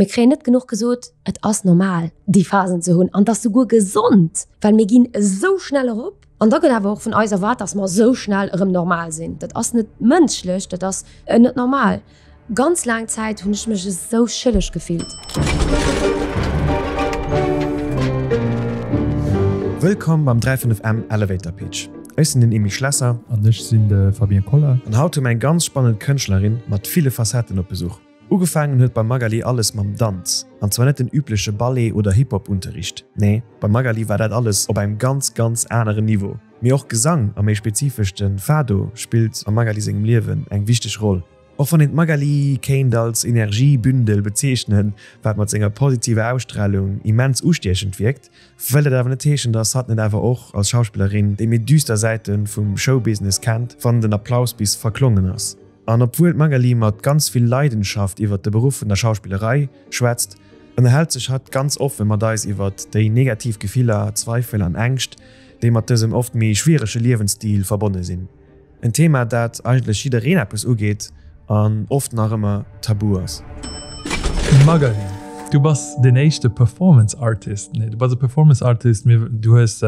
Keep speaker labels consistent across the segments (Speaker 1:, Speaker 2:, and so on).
Speaker 1: Mir kréien net genuch gesot, et ass normal, déi Phasen ze hunn an et ass souguer gesond, well mir ginn esou schnell erop an da gëtt awer och vun eis erwaart, dass mer esou schnell erëm normal sinn. Dat ass net mënschlech, dat ass net normal. Ganz laang Zäit hunn ech mech esou schëlleg gefillt.
Speaker 2: Wëllkomm beim 35M Elevator Pitch. Ech sinn den Emile Schlesser.
Speaker 3: An ech sinn de Fabien Koller.
Speaker 2: An haut hu mer eng ganz spannend Kënschtlerin mat ville Facetten op Besuch. Ugefaangen huet beim Magali alles mam Danz, an zwar net den übleche Ballet oder Hip-Hop-Unterricht, nee, beim Magali war dat alles op engem ganz, ganz aneren Niveau. Mee och Gesang, a méi spezifesch de Fado, spillt am Magali sengem Liewen eng wichteg Roll. Och wann een d'Magali kéint als Energiebündel bezeechnen, wat mat senger positiver Ausstralung immens ustiechend wierkt, wëll dat awer net heeschen, dass hatt net awer och als Schauspillerin déi méi düster Säite vum Showbusiness kennt, wann den Applaus bis verklongen ass. An obwuel d'Magali mat ganz vill Leidenschaft iwwert de Beruff vun der Schauspillerei schwätzt, ënnerhält sech hatt ganz offe mat eis iwwert déi negativ Gefiller, Zweifel an Ängscht, déi mat dësem oft méi schwierege Liewensstil verbonne sinn. En Thema, dat eigentlech jiddereen eppes ugeet an oft nach ëmmer tabu ass.
Speaker 3: Magali, du bass deen éischte Performance Artist, nee du bass e Performance Artist, mee du hues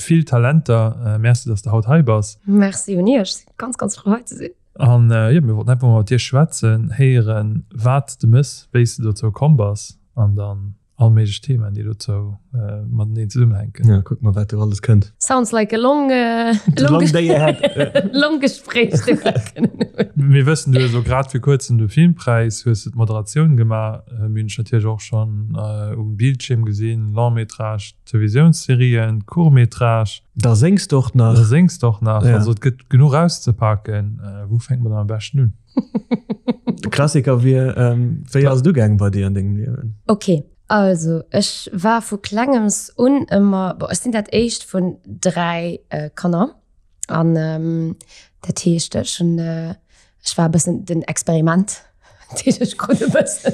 Speaker 3: vill Talenter. Merci, dass de haut hei bass.
Speaker 1: Merci un iech. Ganz ganz frou hei ze sinn.
Speaker 3: An jo, mir wollten einfach mol mat dir schwätzen, héieren wat s de mëss, wéi s de dozou komm bass an dann all méiglech Themen, déi dozou mateneen zesummenhänken.
Speaker 2: Ja, kucke mer wat do alles kënnt.
Speaker 1: Sounds like a long,
Speaker 2: long day ahead.
Speaker 1: Long Gespréich, dee mer kënnen
Speaker 3: hunn. Mir wëssen, du hues och grad vir kuerzem de Filmpräis, hues de d'Moderatioun gemaach. Mir hunn dech natierlech och schonn um Bildschierm gesinn, Long-métrage, Televisiounsserien, Court-métrage.
Speaker 2: Da séngs de och nach.
Speaker 3: Da séngs de och nach. Ja. Also et gëtt genuch auszepaken. Wou fänkt mer dann am beschten un?
Speaker 2: De Klassiker wier, Wéi ass et ugaangen bei dir an dengem Liewen?
Speaker 1: Ok, also ech war vu klengems un ëmmer, bon ech sinn dat éischt vun 3 Kanner an dat heescht ech hunn, ech war e bëssen den Experiment, dat heescht ech krut e bëssen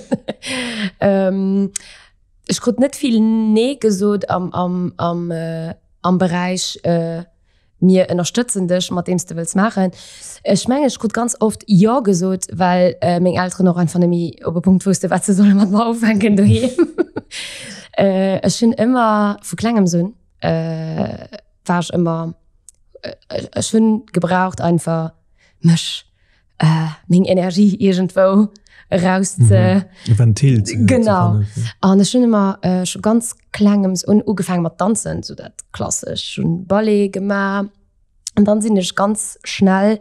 Speaker 1: Ech krut net vill Nee gesot am, am, am, äh, am Beräich äh, mir ënnerstëtzen dech mat deem s de wëlls maachen. Ech mengen, ech krut ganz oft Jo gesot, well äh, meng Elteren och einfach net méi op e Punkt wousste, wat se solle mat mer ufänken doheem. äh, ech hunn ëmmer vu klengems un äh, war ech ëmmer, äh, ech hunn gebraucht einfach mech äh, meng Energie irgendwou raus ze
Speaker 2: mhm. Ventil
Speaker 1: zu, genau an ech hun immer äh, schon ganz klengems un ugefangen mat tanzen so dat klassisch schon Ballet gemacht und dann sinn ech ganz schnell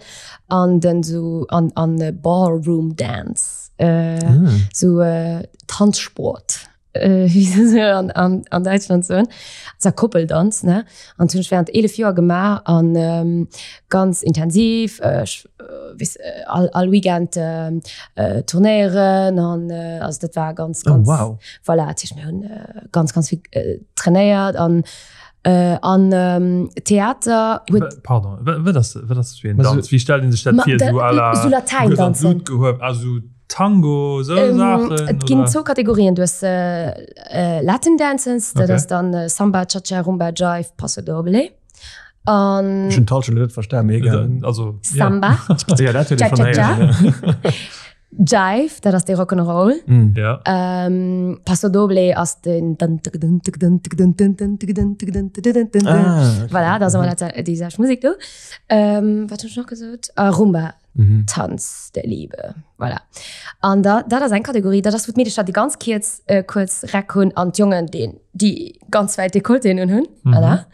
Speaker 1: an den so an an Ballroom Dance äh, ah. so äh, Tanzsport wéi se se an, an, an Däitschland soen, ass a Koppeldanz, ne? An dat hunn ech während 11 Joer gemaach an ähm, ganz intensiv, ech weess all, all Weekend äh, Turnéieren an äh, also dat war ganz, ganz,
Speaker 2: oh, wow.
Speaker 1: voilà, dat heescht mir hunn äh, ganz, ganz vill äh, trainéiert an äh, an ähm, Theater
Speaker 3: huet. Pardon, wat ass, wat ass dat fir en Danz? Wéi stellt een sech dat vir?
Speaker 1: Sou à la, sou Latäindanzen.
Speaker 3: Also Tango, sou Saachen?
Speaker 1: Et ginn zwou Kategorien. Du hues Latin Dances, dat ass dann Samba, Cha-Cha, Rumba, Jive, Paso Doble.
Speaker 2: An. Ech hunn d'Halschent net verstan, mee egal.
Speaker 3: Also,
Speaker 1: Samba, Cha-Cha-Cha, Jive, dat ass dee Rock'n'Roll.
Speaker 3: Ja.
Speaker 1: Paso Doble ass den dun-tëgdun-tëgdun-tëgdun-tëgdun-tëgdun-tëgdun-tëgdun. Voilà, dat ass ëmmer dat, déi selwecht Musek do. Wat hunn ech nach gesot? Ah, Rumba.
Speaker 2: Mhm.
Speaker 1: Tanz der Liebe. Voilà. An da, dat ass eng Kategorie, dat ass wou d'Meedecher déi ganz kierz, äh, kuerz Räck hunn an d'Jongen deen déi ganz wäit Dekolletéen un hunn.
Speaker 3: Mhm.
Speaker 1: Voilà.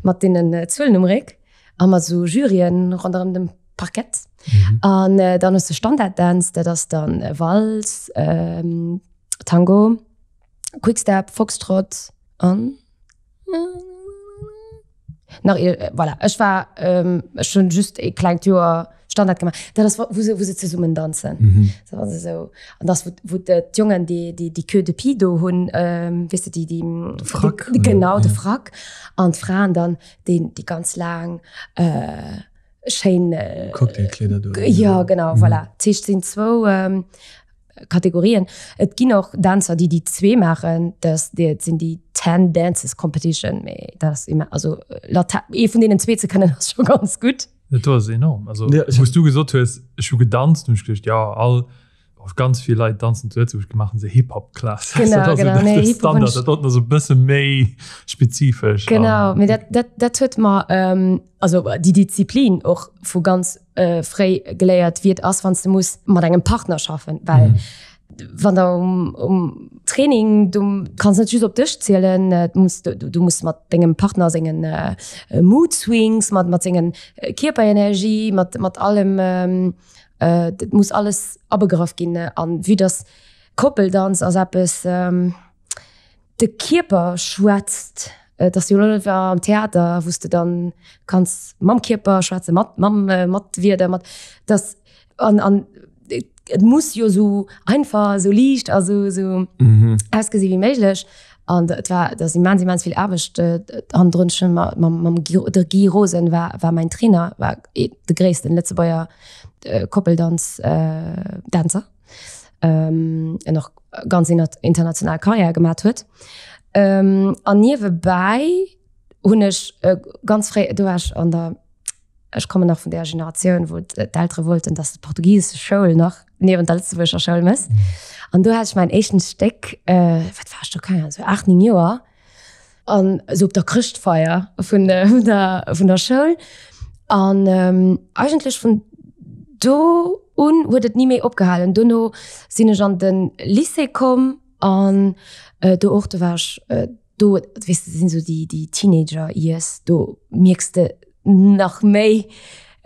Speaker 1: Mat deenen äh, Zuelen um Réck a mat sou Juryen ronderëm dem Parkett.
Speaker 3: Mhm.
Speaker 1: An äh, dann hues de Standarddance, dat ass dann äh, Walz, ähm, Tango, Quickstep, Foxtrot an Nach ir, voilà, ech war, ähm, ech hunn just e klengt Joer Standard gemaach. Dat ass, wou se, wou se zesummen danzen.
Speaker 2: Mhm.
Speaker 1: So, wann se sou, an das, wou, wou d'Jongen déi, déi, déi Queue de Pie do hunn, ähm, weess de, déi, déi.
Speaker 2: De Frack.
Speaker 1: Déi, genau, de Frack. An d'Fraen dann déi, déi ganz laang, äh, schéin. Äh,
Speaker 2: Cocktailkleeder do.
Speaker 1: Ja, genau, mhm. voilà. Dat heescht, sinn zwou, ähm, Kategorien. Et ginn och Dänzer, déi déi zwee maachen, dat sinn déi Ten Dances Competition, mee dat ass immer, also Latä ee vun deenen zwee ze kënnen ass scho ganz gutt.
Speaker 3: Dat do ass enorm. Also, ja, wou s du gesot hues, ech hu gedanzt, hunn ech geduecht, ja, all, Ganz vill Leit danzen zu Lëtzebuerg, maachen se Hip-Hop-Klass. Genau, genau. Nee, Hip-Hop hunn ech. Dat ass e bësse méi spezifesch.
Speaker 1: Genau, mee dat, dat, dat huet mer, also déi Disziplin och vu ganz fréi geléiert, wéi et ass, wann s de muss mat engem Partner schaffen, well wann der um, um Training, du kanns net just op dech zielen, du muss, du, du muss mat dengem Partner sengen Mood Swings, mat, mat sengen Kierperenergie, mat, mat allem, dat muss alles abegraff ginn. An vue dass Koppeldanz ass eppes, de Kierper schwätzt, et ass jo elo net wéi am Theater, wou s de dann kanns mam Kierper schwätzen, mat, mam, mat Wierder, mat, dass an, an et muss jo esou einfach, esou liicht a sou, sou ausgesi wéi méiglech. An et war, et ass immens, immens vill Aarbecht hannendrun. Ech hunn mam, mam Guy, de Guy Rosen war, war mäin Trainer, war de gréissten Lëtzebuerger Koppeldanz Dänzer. En och ganz international Karriär gemat huet. An niewebäi hunn ech ganz fréi, do war ech an der, ech kommen nach vun där Generatioun, wou d'Eltere wollten, dass de d'portugisesch Schoul nach niewent der lëtzebuergescher Schoul mëss. An do hat ech mäin éischten Stéck, wat war ech do, keng Ahnung, sou 8, 9 Joer. An esou op der Chrëschtfeier vun der, vun der Schoul. An eigentlech vun do un huet et ni méi opgehalen. Dono sinn ech an de Lycée komm an do och, do war ech do, weess de, sinn esou déi, déi Teenager Years, do mierks de nach méi,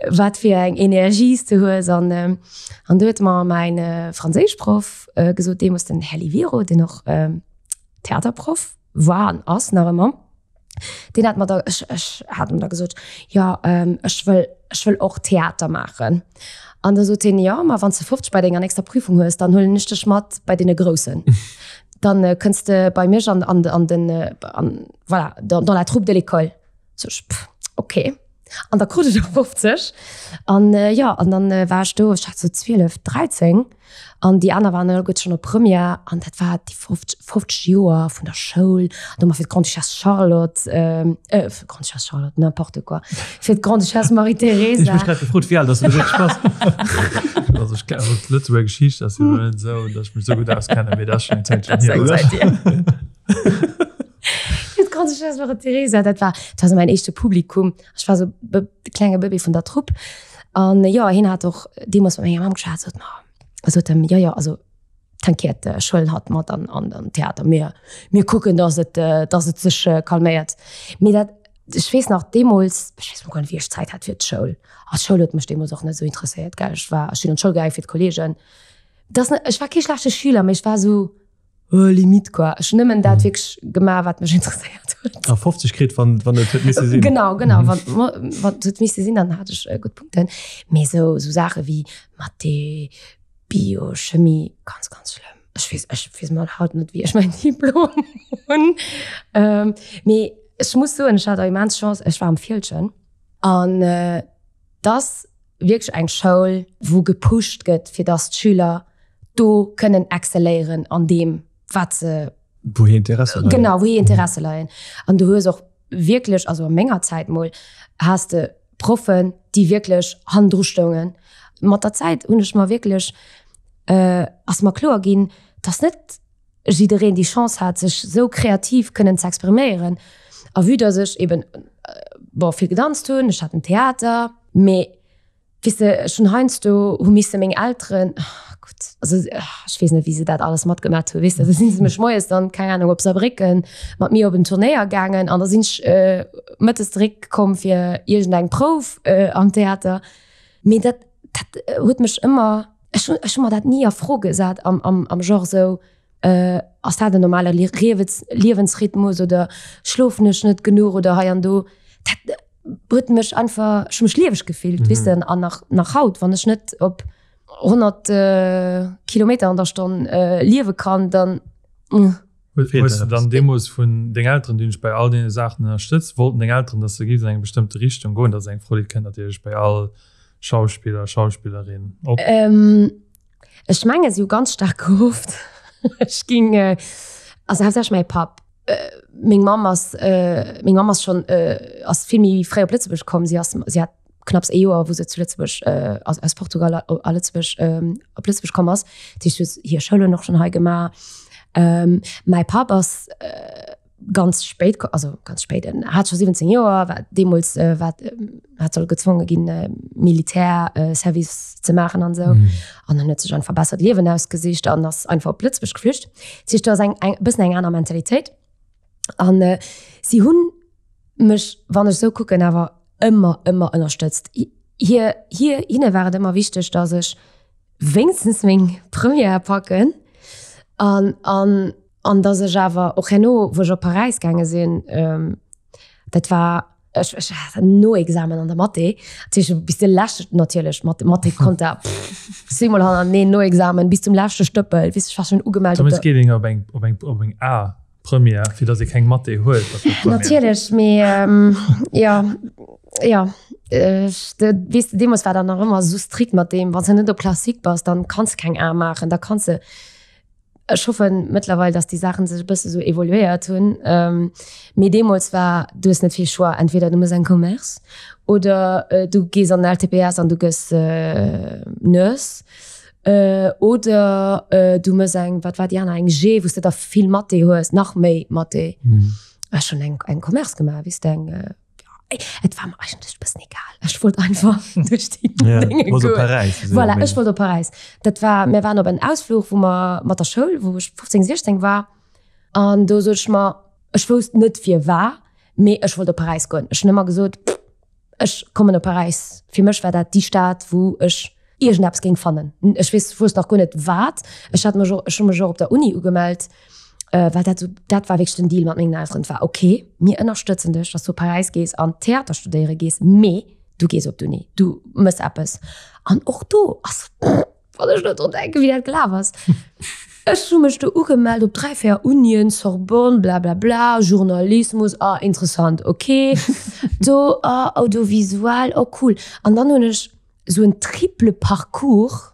Speaker 1: wat fir eng Energie s de hues. An an do huet mer mäin Franséischproff gesot, deemools den Här Liviro, deen och Theaterproff war an ass nach ëmmer, deen hat mer da, ech, ech hat em da gesot, jo ech wëll, ech wëll och Theater maachen. An da sot hien, jo, ma wann s de 50 bei denger nächster Prüfung hues, dann huelen ech dech mat bei deene Groussen. Dann kënns de bei mech an, an, an den, an, voilà, dans, dans la troupe de l'école. Sot ech, pff, okay. An da krut ech och 50. An jo, an dann war ech do, ech hat sou 12, 13 an déi aner waren alleguerte schonn op Première an dat war déi 50, 50 Joer vun der Schoul. An do hu mer fir d'Grande-Duchesse Charlotte, euh, fir d'Grande-Duchesse Charlotte, n'importe quoi, fir d'Grande-Duchesse Marie-Theresa.
Speaker 2: Ech mech grad gefrot, wéi al dass du wierklech bass.
Speaker 3: Also ech, also d'Lëtzebuerger Geschicht ass jo net esou, dass ech mech esou gutt auskenne, mee dat ass schonn eng Zäitchen hier, oder?
Speaker 1: Dat ass eng Zäit hier. D'Grande-Duchesse Marie-Theresa, dat war, dat war so mäin éischte Publikum. Ech war so de klenge Bëbee vun der Trupp. An jo, hien hat och deemools mat menger Mamm geschwat, sot, ma, sot em, jo, jo, also t'inquiète, ech huelen hatt mat an, an den Theater, mir, mir kucken, dass et, dass et sech calméiert. Mee dat, ech weess nach deemools, ech weess mol guer net, wéi ech Zäit hat fir d'Schoul. A d'Schoul huet mech deemools och net esou interesséiert, gell. Ech war, ech sinn an d'Schoul gaange fir d'Kolleegen. Dat ass net, ech war kee schlechte Schüler, mee ech war esou, Oh, limite quoi. Ech hunn nëmmen dat wierklech gemaach, wat mech interesséiert
Speaker 2: huet. A 50 kritt, wann, wann et huet misse sinn.
Speaker 1: Genau, genau. Wann, wann et huet misse sinn, dann hat ech gutt Punkten. Mee sou, sou Saache wéi Mathé, Bio, Chemie, ganz, ganz schlëmm. Ech weess, ech weess mol haut net, wéi ech mäin Diplom hunn. Mee ech muss soen, ech hat och immens Chance, ech war am Fieldgen an dass wierklech eng Schoul, wou gepusht gëtt, fir dass d'Schüler do kënnen excelléieren an deem, wat se.
Speaker 2: Wou hir Interesse
Speaker 1: leien. Genau, wou hir Interesse leien. An du hues och wierklech, also a menger Zäit mol, has de Proffen, déi wierklech hannendru stoungen. Mat der Zäit hunn ech mer wierklech, ass mer kloer ginn, dass net jiddereen déi Chance hat, sech esou kreativ kënnen ze expriméieren. A vue dass ech eben, bon, vill gedanzt hunn, ech hat en Theater, mee weess de, ech hunn heiansdo hu misse meng Elteren, gutt, also ech weess net, wéi se dat alles matgemat hunn, weess de, da si se mech moies dann, keng Ahnung, op Saarbrécken mat mir op en Turnéier gaangen an da sinn ech mëttes zeréckkomm fir iergendeng Prouf am Theater. Mee dat, dat huet mech ëmmer, ech hunn, ech hu mer dat ni a Fro gesat am, am, am Genre sou, ass dat en normale Liewensrhythmus oder schlofen ech net genuch oder hei an do. Dat huet mech einfach, ech hu mech lieweg gefillt, weess de, an nach, nach haut, wann ech net op 100 Kilometer an der Stonn liewe kann, dann.
Speaker 3: Hues de dann deemools vun deng Elteren, déi hunn dech bei all deene Saachen ënnerstëtzt, wollten deng Elteren, dass de géifs an eng bestëmmte Richtung goen? Dat ass eng Fro, déi kënnt natierlech bei all Schauspiller, Schauspillerin
Speaker 1: op. Ech menge si hu ganz staark gehofft, ech ging, also haaptsächlech mäi Papp. Meng Mamm ass, meng Mamm ass schonn, ass vill méi fréi op Lëtzebuerg komm. Si ass, si hat. knapps ee Joer, wou se zu Lëtzebuerg, aus, aus Portugal a, a Lëtzebuerg, op Lëtzebuerg komm ass. Dat heescht, huet hir Schoul hunn och schonn hei gemaach. Mäi Papp ass ganz spéit, also ganz spéit, en hat scho 17 Joer, war deemools war, hat soll gezwonge ginn, Militärservice ze maachen an esou. An en huet sech einfach bessert Liewen ausgesicht an ass einfach op Lëtzebuerg geflücht. Dat heescht, do ass eng, eng bëssen eng aner Mentalitéit. An si hunn mech, wann ech esou kucken, awer ëmmer, ëmmer ënnerstëtzt. Hir, hir, hinne war et ëmmer wichteg, datt ech wéinstens meng Première packen an, an, an datt ech awer och herno, wou ech op Paräis gaange sinn, dat war, ech, ech hat Noexamen an der Mathé, dat heescht bis de leschte, natierlech Mathé, Mathé, Compta, zweemol hannerteneen Noexamen bis zum leschte Stëppel, weess, ech war schonn ugemellt op
Speaker 3: der. Zumindest geet een op eng, op eng, op eng A. Première, fir datt ee keng Mathé huet.
Speaker 1: Natierlech, mee jo, jo, weess de, deemools war dat nach ëmmer esou strikt mat deem, wann s de net op Classique bass, dann kanns de keng A maachen, da kanns de, ech hoffen mëttlerweil, datt déi Saachen sech e bësse sou evoluéiert hunn, mee deemools war, du hues net vill Choix, entweder du méchs eng Commerce oder du gees an den LTPS an du gëss Nurse. Oder du mëss eng, wat war déi aner, eng G, wou s de da vill Mathé hues, nach méi Mathé. Ech hunn eng, eng Commerce gemaach, weess de, eng, et war mer eigentlech e bëssen egal. Ech wollt einfach duerch déi Dénge goen. Op Paräis. Voilà, ech wollt op Paräis. Dat war, mir waren op en Ausfluch, wou mer mat der Schoul, wou ech 15, 16 war, an do sot ech mer, ech wousst net firwat, mee ech wollt op Paräis goen. Ech hunn ëmmer gesot, Ech kommen op Paräis. Fir mech war dat déi Stad, wou ech iergendeppes géing fannen. Ech weess, wousst nach guer net wat. Ech hat mech och, ech hu mech och op der Uni ugemellt, well dat esou, dat war wierklech den Deal mat mengen Elteren. Et war ok, mir ënnerstëtzen dech, dass du op Paräis gees an Theater studéiere gees, mee du gees op d'Uni, du mëss eppes. An och do ass. Wann ech elo dru denken, wéi dat gelaf ass. Ech hu mech do ugemellt op 3, 4 Unien, Sorbonne, blablabla, Journalismus, ah interessant, ok. Do, ah audiovisuel, oh cool. An dann hunn ech esou en triple Parcours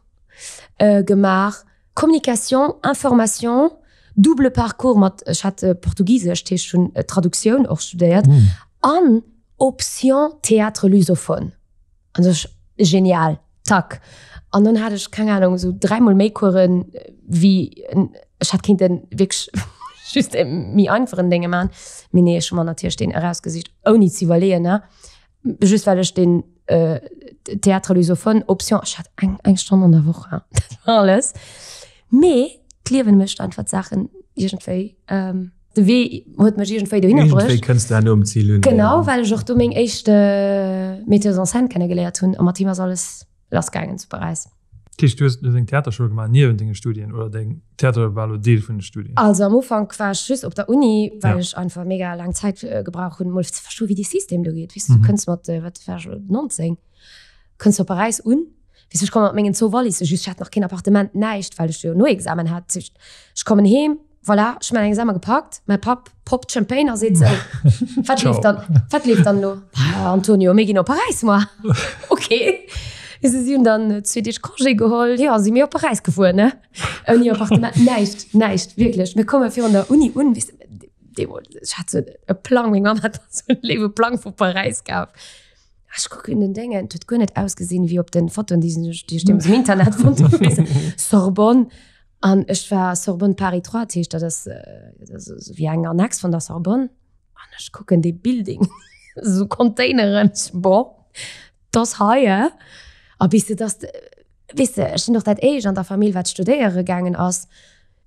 Speaker 1: gemaach, Communication, Information, double Parcours mat, ech hat Portugisesch, dat heescht ech hunn Traductioun och studéiert, an Option Théâtre lusophone. An ech, genial, zack. An dann hat ech, keng Ahnung, esou dräimol méi Coursen wéi ech hätt kéinten wierklech just e méi einfachen Dénge man. Mee nee, ech hu mer natierlech deen erausgesicht, ouni ze iwwerleeën, ne, just well ech den Théâtre lusophone Option, ech hat eng, eng Stonn an der Woch, hein, dat war alles. Mee d'Liewen mécht einfach d'Saachen iergendwéi. De Wee huet mech iergendwéi dohinner bruecht.
Speaker 2: Iergendwéi kënns de herno um Zil
Speaker 1: un. Genau, well ech och do meng éischt Metteuse en scène kennegeléiert hunn a mat him ass alles lassgaangen zu Paräis.
Speaker 3: Dat heescht, du hues deng Theaterschoul gemaach niewent denge Studien oder deng Theater war elo Deel vun de Studien?
Speaker 1: Also am Ufank war ech just op der Uni, well ech einfach mega laang Zäit gebraucht hunn, mol ze verstoen, wéi dee System do geet. Weess du, du kënns mat, wat war ech elo, 19, kënns du op Paräis un, weess du, ech komme mat mengen zwou Wallissen, just ech hat nach keen Appartement, näischt, well ech jo Noexamen hat. Dat heescht, ech kommen heem, voilà, ech hu mäin Examen gepackt, mäi Papp poppt Champagne a seet sou, Wat leeft dann, wat leeft dann elo? Bah, Antonio, mir ginn op Paräis moar. Ok. Weess du, si hunn dann zwee Deeg Congé geholl, jo, si mir op Paräis gefuer, ne? Ouni Appartement, näischt, näischt, wierklech. Mir komme virun der Uni un, weess du, deemools, ech hat sou e Plang, meng Mamm hat sou e léiwe Plang vu Paräis kaf. Ech kucken den Déngen, et huet guer net ausgesinn wéi op den Fotoen, déi ech déi ech deemools am Internet fonnt hunn. Sorbonne. An ech war Sorbonne Paris 3, dat heescht, dat ass dat ass esou wéi eng Annex vun der Sorbonne. An ech kucken dee Building, esou Containeren, ech bon, dat ass hei, eh? A bis de dass de, weess de, ech sinn och dat éischt an der Famill, wat studéiere gaangen ass.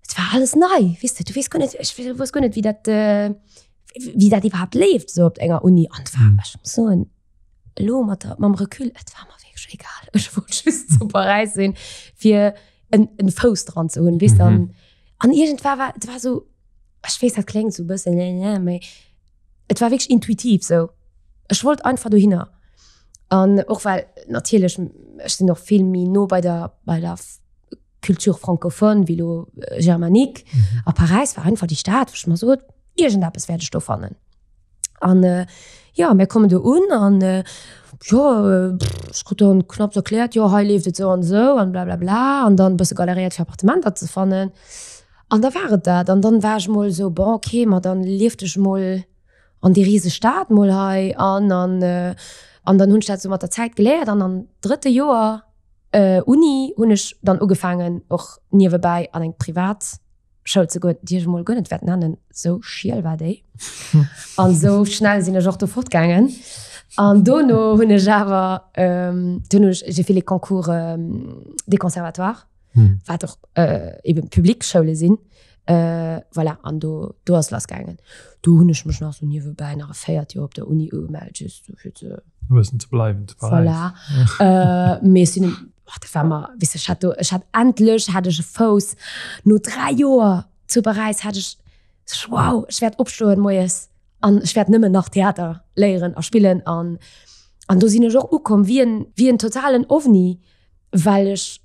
Speaker 1: Et war alles nei, weess de, du weess guer net, ech wousst guer net, wéi dat, wéi dat iwwerhaapt leeft esou op enger Uni. An et war, ech muss soen, elo mat der, mam Recul, et war mer wierklech egal. Ech wollt just zu Paräis sinn, fir en, en Fouss dran ze hunn, weess de. An, an iergendwa war, et war esou, ech weess, dat kléngt esou e bëssen, mee et war wierklech intuitiv esou. Ech wollt einfach dohinner. An och well natierlech, ech sinn och vill méi no bei der, bei der Culture francophone wéi elo germanique. Mhm. A Paräis war einfach déi Stad, wou ech mer sot, iergendeppes wäert ech do fannen. An äh, ja, mir kommen do un an äh, jo, äh, ech krut dann knapps erkläert, jo, hei leeft et sou an sou an bla bla bla an dann e bësse galeréiert fir Appartementer ze fannen. An da war et dat. An dann war ech mol sou, bon, okay, ma dann lief dech mol an déi riseg Stad mol hei an an äh, An dann hunn ech dat sou mat der Zäit geléiert an am drëtte Joer Uni hunn ech dann ugefaangen och niewebäi an eng privat Schoul ze goen, déi ech emol guer net wäert nennen, sou schiel war déi. An sou schnell sinn ech och do fortgaangen. An dono hunn ech awer, dunn hunn ech, j'ai fait les concours des conservatoires, wat och eben Public-Schoule sinn. Voilà, an do, do ass lass gaangen. Do hunn ech mech nach sou niewebäi nach e véiert Joer op der Uni ugemellt, just sou fir ze.
Speaker 3: E bëssen ze bleiwen zu
Speaker 1: Paräis. Voilà. Mee ech sinn, oh, dat war mer, weess de, ech hat do, ech hat endlech hat ech e Fouss, no 3 Joer zu Paräis hat ech, sech, wow, ech wäert opstoen moies an ech wäert nëmmen nach Theater léieren a spillen an, an do sinn ech och ukomm wéi en, wéi en totalen Ovni, well ech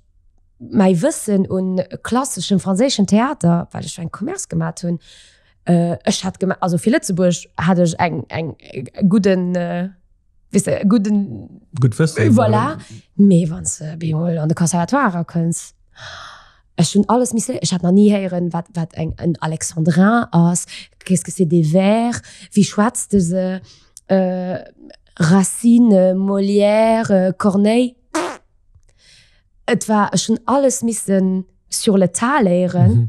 Speaker 1: mäi Wëssen un klasseschem franséischen Theater, well ech eng Commerce gemat hunn, ech hat gema, also fir Lëtzebuerg hat ech eng, eng gudden, weess de, gudden.
Speaker 2: Gutt Wëssen.
Speaker 1: Voilà. Mee wann s de bemol an de Conservatoire erakënns, ech hunn alles misse léieren. Ech hat nach ni héieren, wat, wat eng, en Alexandrin ass, qu'est-ce que c'est des vers, wéi schwätzt de se, Racine, Molière, Corneille. Et war, ech hunn alles missen sur le tas léieren. Mhm.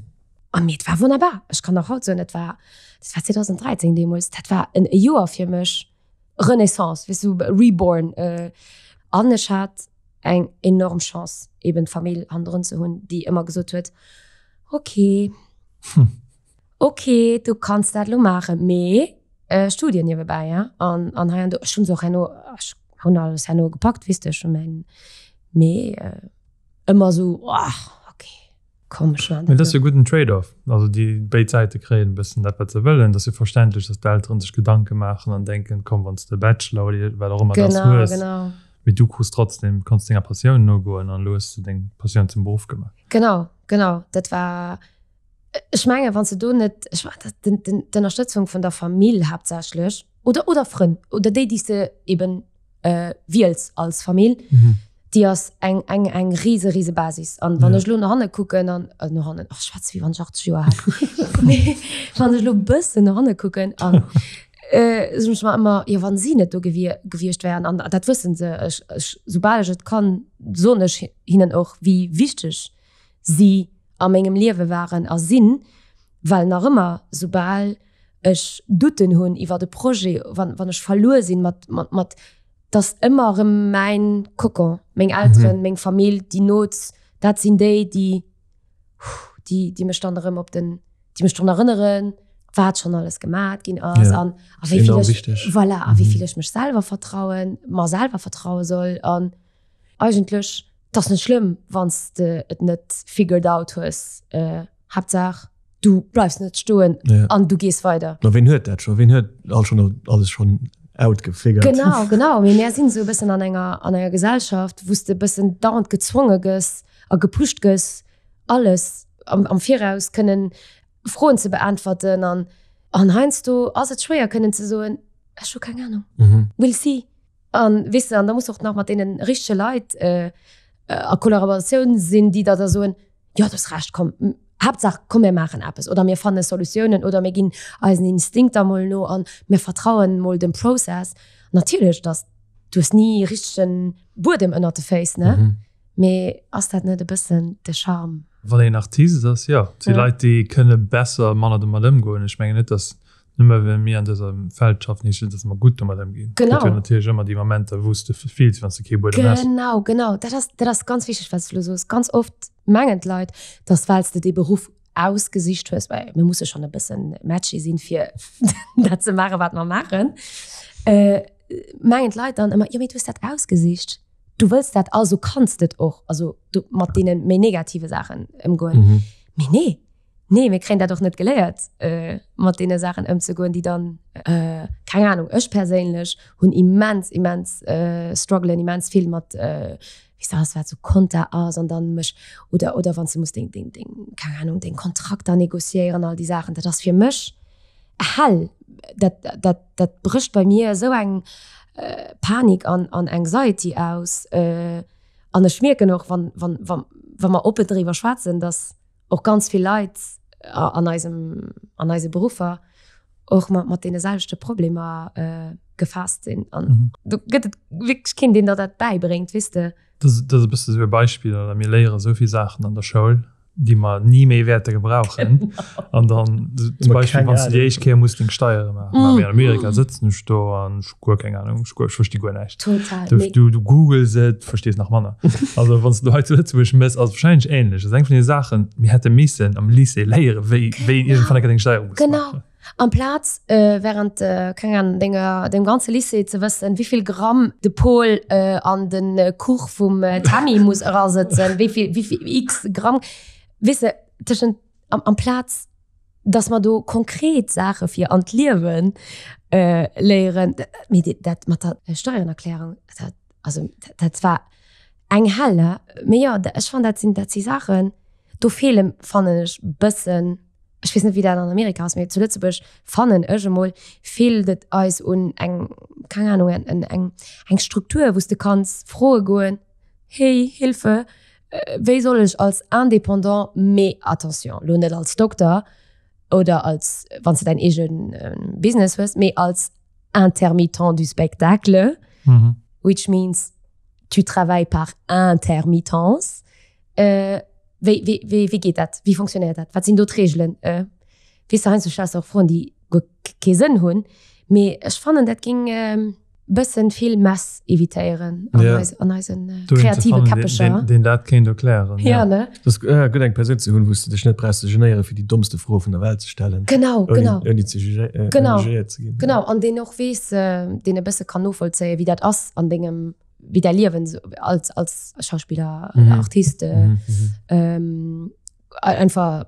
Speaker 1: An mee et war wonnerbar. Ech kann nach haut soen, et war, dat war 2013 deemools, dat war en Joer fir mech Renaissance, weess du, reborn. Äh, an ech hat eng enorm Chance, eben d'Famill hannendrun ze hunn, déi ëmmer gesot huet, okay, hm. okay, du kanns dat elo maachen, mee äh, Studien niewebäi, ja? An, an hei an do, ech hunn se och herno, ech hunn alles herno gepackt, weess de, ech hunn mäin, mee äh, ëmmer esou, oh, okay, komm, ech
Speaker 3: maachen dat. Mee dat ass jo e gudden Trade-off, also déi béid Säite kréien e bëssen dat, wat se wëllen. Et ass jo verständlech, datt d'Elteren sech Gedanke maachen an denken, komm, wann s de Bachelor oder wat och ëmmer dat hues,
Speaker 1: genau,
Speaker 3: mee du krus trotzdem, konns denger Passioun nogoen an elo hues de deng Passioun zum Beruff gemaach.
Speaker 1: Genau, genau, dat war. Ech mengen, wann s de do net, ech den, den, d'Ënnerstëtzung vun der Famill haaptsächlech oder, oder Frënn oder déi, déi s de eben äh, wiels als Famill, mhm. déi ass eng, eng, eng riese, riese Basis. An wann ja. ech lo no hanne kucken an äh, no hannen, ach, schwätz wéi wann ech 80 Joer hätt. Mee wann ech lo bëssen no hanne kucken an äh, soen ech mer ëmmer, jo wann si net do gewier, gewiescht wären an dat wëssen se, ech, ech, soubal ech et kann, soen ech hinnen och, wéi wichteg si a mengem Liewe waren a sinn, well nach ëmmer, soubal ech Doutten hunn iwwert e Projet, wann, wann ech verluer sinn mat, mat, mat, dass ëmmer erëm mäin Kokon, meng Elteren, meng Famill, déi Noz, dat sinn déi, déi, déi, déi mech dann erëm op den, déi mech drun erënneren, wat schonn alles gemat ginn ass an a wéi vill ech, voilà, a wéi vill ech mech selwer vertrauen, mer selwer vertraue soll an Eigentlech, 't ass net schlëmm, wann s de et net figured out hues. Haaptsaach, du bleifs net stoen an du gees weider.
Speaker 2: Ma ween huet dat scho? Ween huet all schonn alles schonn outgefigured?
Speaker 1: Genau, genau. Mee mär sinn esou e bëssen an enger, an enger Gesellschaft, wou s de e bëssen dauernd gezwonge gëss a gepusht gëss, alles am, am Viraus kënnen Froen ze beäntwerten. An, an heiansdo ass et schwéier kënnen ze soen, Ech hu keng Anung. We'll see. An weess de, an da muss och nach mat deene richtege Leit a Kollaboratioun sinn, déi der da soen, jo du hues Recht, komm, Haaptsaach komm mir maachen eppes oder mir fanne Solutiounen oder mir ginn eisen Instinkter mol no an mir vertrauen mol dem Process. Natierlech, dass du hues ni richtegen Buedem ënnert de Féiss, ne? Mee ass dat net e bëssen de Charme?
Speaker 3: Wann een Artist ass, jo. Et si Leit, déi kënne besser, manner domat ëmgoen. Ech mengen net, dass Nëmme well mir an dësem Feld schaffen, heescht net, dass mer gutt domat ëmginn.
Speaker 1: Genau. Et
Speaker 3: gëtt jo natierlech ëmmer déi Momenter, wou s de fills, wéi wann s de kee Buedem
Speaker 1: häss. Genau, genau. Dat ass, dat ass ganz wichteg, wat s du elo soos. Ganz oft mengen d'Leit, dass well s de dee Beruff ausgesicht hues, well mir musse schonn e bëssen matchy sinn, fir dat ze maachen, wat mer maachen, mengen d'Leit dann ëmmer, jo mee du hues dat ausgesicht, du wëlls dat, also kanns de et och, also du mat deene méi negative Saachen ëmgoen. Mee nee. Nee, mir kréien dat och net geléiert, äh, mat deene Saachen ëmzegoen, déi dann, äh, keng Ahnung, ech perséinlech hunn immens, immens äh, strugglen immens vill mat, äh, wéi se ass, wat sou Konta ass an dann mech, oder, oder wann s de muss deng, deng, deng, keng Ahnung, deng Kontrakter negociéieren, all déi Saachen, dat ass fir mech hell. Dat, dat, dat brécht bei mir esou eng äh, Panik an, an Anxiety aus. Äh, an ech mierken och, wann, wann, wann, wa mer oppen driwwer schwätzen, dass, och ganz vill Leit an eisem, an eise Beruffer. Och mat, mat deene selwechte Problemer äh, gefaasst sinn. An mhm. do gëtt et wierklech keen, deen der dat bäibréngt, weess de.
Speaker 3: Dat ass e bësse sou e Beispill, oder mir léiere sou vill Saachen an der Schoul, déi mer ni méi wäerte gebrauchen. An dann zum Beispill, wann du déi éischt Kéier muss deng Steiere maachen. Mm. An Amerika sëtzen ech do an ech hu guer keng Ahnung, ech guer, ech versti guer näischt.
Speaker 1: Total.
Speaker 3: Du, du, du googles et, verstees nach manner. Also wann du hei zu Lëtzebuerg mëss, ass et wahrscheinlech ähnlech. Dat ass eng vun den Saachen, mir hätte missen am Lycée léieren, wéi, wéi een iergendwann eng Kéier deng Steiere muss
Speaker 1: Genau.
Speaker 3: maachen.
Speaker 1: Amplaz während, keng Ahnung, denger, dengem ganze Lycée ze wëssen, wéivill Gramm de Pol an de Kuch vum Tammy muss erasëtzen, wéivill, wéivill x Gramm, weess de, tëschent, am, amplaz dass mer do konkret Saache fir an d'Liewe léieren, mee déi, dat mat der Steierenerklärung, dat, also dat war eng Hell, ne? Mee jo, ech fannen, dat sinn, dat si Saachen, do feelen, fannen ech, bëssen, ech weess net wéi dat an Amerika ass, mee zu Lëtzebuerg fannen ech emol feelt et eis un eng, keng Ahnung, en eng eng Struktur wou s de kanns froe goen, hey Hilfe, wéi soll ech als Indépendant, mee attention lo net als Dokter oder als wann s de däin eege Business hues, mee als Intermittent du spectacle, which means tu travailles par intermittence, Wéi, wéi, wéi, wéi geet dat? Wéi fonctionnéiert dat? Wat sinn do d'Reegelen? Äh, weess de, heiansdo stells de och Froen, déi guer kee Sënn hunn. Mee ech fannen, dat géing e bëssen vill Mess evitéieren an,
Speaker 2: Ja.
Speaker 1: eis, an eisen äh,
Speaker 3: Do een ze
Speaker 1: kreative
Speaker 3: fannen, deen,
Speaker 1: Käppecher.
Speaker 3: deen, deen dat kéint erklären.
Speaker 1: Ja, ne?
Speaker 2: Dat ass ja, gutt, eng Persoun ze hunn, wou s de dech net brauchs ze genéieren, fir déi dommste Fro vun der Welt ze stellen.
Speaker 1: Genau,
Speaker 2: Ouni,
Speaker 1: genau.
Speaker 2: ouni ze jugé, äh,
Speaker 1: Genau.
Speaker 2: ouni jugéiert ze ginn.
Speaker 1: Genau, an deen och weess, äh, deen e bësse kann novollzéien, wéi dat ass an dengem wéi däi Liewen so, als, als Schauspieler, mhm. Artist, äh, mhm. mhm. ähm, einfach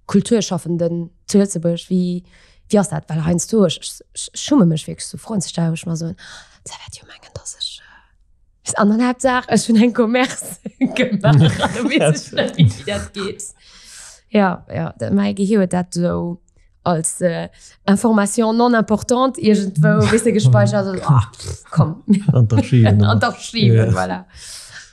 Speaker 1: Kulturschaffenden zu Lëtzebuerg, wie, wie ass dat? Well heiansdo, ech, ech, ech schumme mech wierklech so Froen ze stellen, wo ich mer soen, se wäert jo mengen, dass ech äh, an dann Hauptsache, ech hunn eng Commerce gemaach, an da weess ech net, wéi dat geet. Ja, ja, dat, mäi Gehir huet dat sou als äh, Information non importante irgendwou wisse gespeichert also, ah, pff, komm
Speaker 2: An d'Archiven.
Speaker 1: an d'Archiven
Speaker 2: Ja.
Speaker 1: voilà.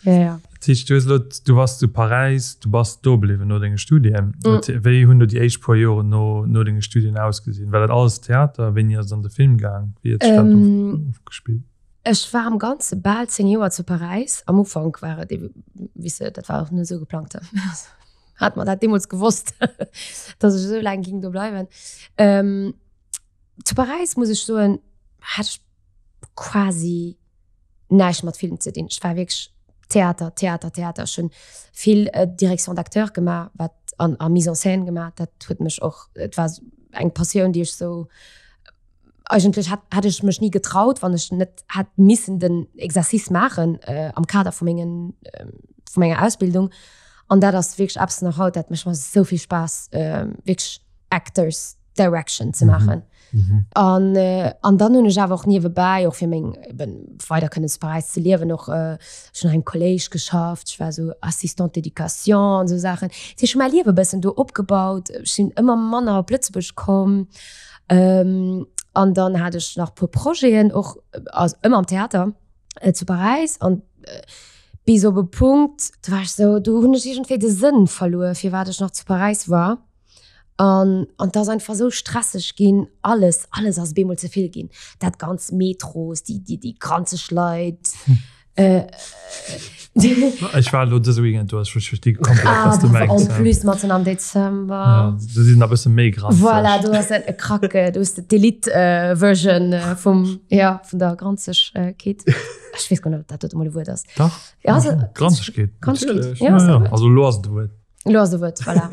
Speaker 1: Ja, ja.
Speaker 3: Dat heescht, du hues elo, du wars zu Paräis, du bass do bliwwen no denge Studien.
Speaker 1: Mm.
Speaker 3: Wat, wéi hunn do déi éischt puer Joren no, no denge Studien ausgesinn? War dat alles Theater? Wéini ass et an de Film gaang? Wéi huet sech dat
Speaker 1: Ähm,
Speaker 3: of, ofgespillt?
Speaker 1: Ech war am Ganze bal 10 Joer zu Paräis. Am Ufank war et eben, weess de, dat war och net esou geplangt. Hat mer dat deemools gewosst, dass ech esou laang ging do bleiwen. Ähm, zu Paräis muss ech soen, hat ech quasi näischt mat Film ze dinn. Ech war wierklech Theater, Theater, Theater. Ech hunn vill äh, Direction d'acteur gemaach, wat an, a Mise en scène gemaach. Dat huet mech och, et war eng Passioun, déi ech sou Eigentlech hätt, hätt ech mech ni getraut, wann ech net hätt missen den Exercice maachen äh, am Kader vu mengen, äh, vu menger Ausbildung. An dat ass wierklech eppes nach haut, dat mécht mer esou vill Spaass, äh, wierklech Actors Direction ze maachen.
Speaker 2: Mhm.
Speaker 1: An, äh, an dann hunn ech awer och niewebäi, och fir meng eben weider kënnen zu Paräis ze liewen, och äh, ech hunn an engem Kolléisch geschafft, ech war esou Assistante d'éducation an esou Saachen. Dat heescht, ech hu mäi Liewe e bëssen do opgebaut. Ech sinn ëmmer manner op Lëtzebuerg komm. Ähm, an dann hat ech nach puer Projeten och also ëmmer am Theater äh, zu Paräis an äh, bis op e Punkt, do war ech sou, do hunn ech iergendwéi de Sënn verluer, firwat ech nach zu Paräis war. An an 't ass einfach sou stresseg ginn, alles, alles ass op eemol ze vill ginn. Dat ganz Metros, déi, déi, déi granzeg Leit.
Speaker 3: Äh, Ech war elo dëse Weekend do, ech versti komplett,
Speaker 1: ah,
Speaker 3: was du mengs.
Speaker 1: En plus matzen am Dezember.
Speaker 3: Ja, do sinn a bësse méi granzeg.
Speaker 1: Voilà, do ass e Kracke, do ass d'Elite äh, Version äh, vum, ja, vun der Granzegkeet. Ech weess gar net, ob dat dort emol e Wuert ass.
Speaker 3: Dach.
Speaker 1: Ja, also,
Speaker 3: Granzegkeet.
Speaker 1: Granzegkeet.
Speaker 3: Ja, ja, ja. Also lo ass et e Wuert.
Speaker 1: Lo ass e Wuert, voilà.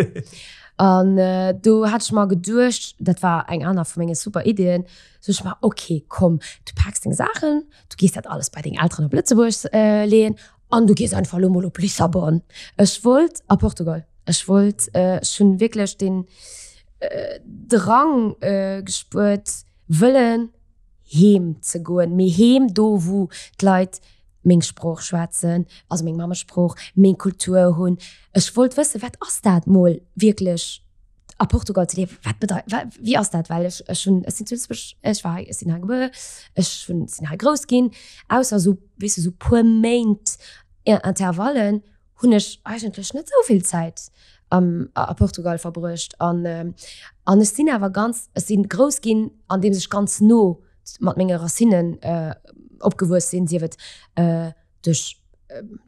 Speaker 1: An äh, do hat ech mer geduecht, dat war eng aner vu menge super Iddien, sot ech mer, okay, komm, du paaks deng Saachen, du gees dat alles bei deng Elteren op Lëtzebuerg äh, leeën an du gees einfach lo mol op Lissabon. Ech wollt a Portugal. Ech wollt, äh, ech hunn wierklech den äh, Drang äh, gespuert, wëllen heem ze goen, mee heem do wou d'Leit meng Sprooch schwätzen, also meng Mammesprooch, meng Kultur hunn. Ech wollt wëssen, wat ass dat mol wierklech a Portugal ze liewen, wat bedeit, wéi ass dat, well ech ech hunn, ech sinn zu Lëtzebuerg, ech war hei, ech sinn hei gebuer, ech hunn, sinn hei grouss ginn, ausser esou, weess de, esou puer Méint Intervallen hunn ech eigentlech net esou vill Zäit. am, a Portugal verbruecht. An, an ech sinn awer ganz, ech sinn grouss ginn, andeems ech ganz no mat menge Racinnen opgewuess sinn, sief et duerch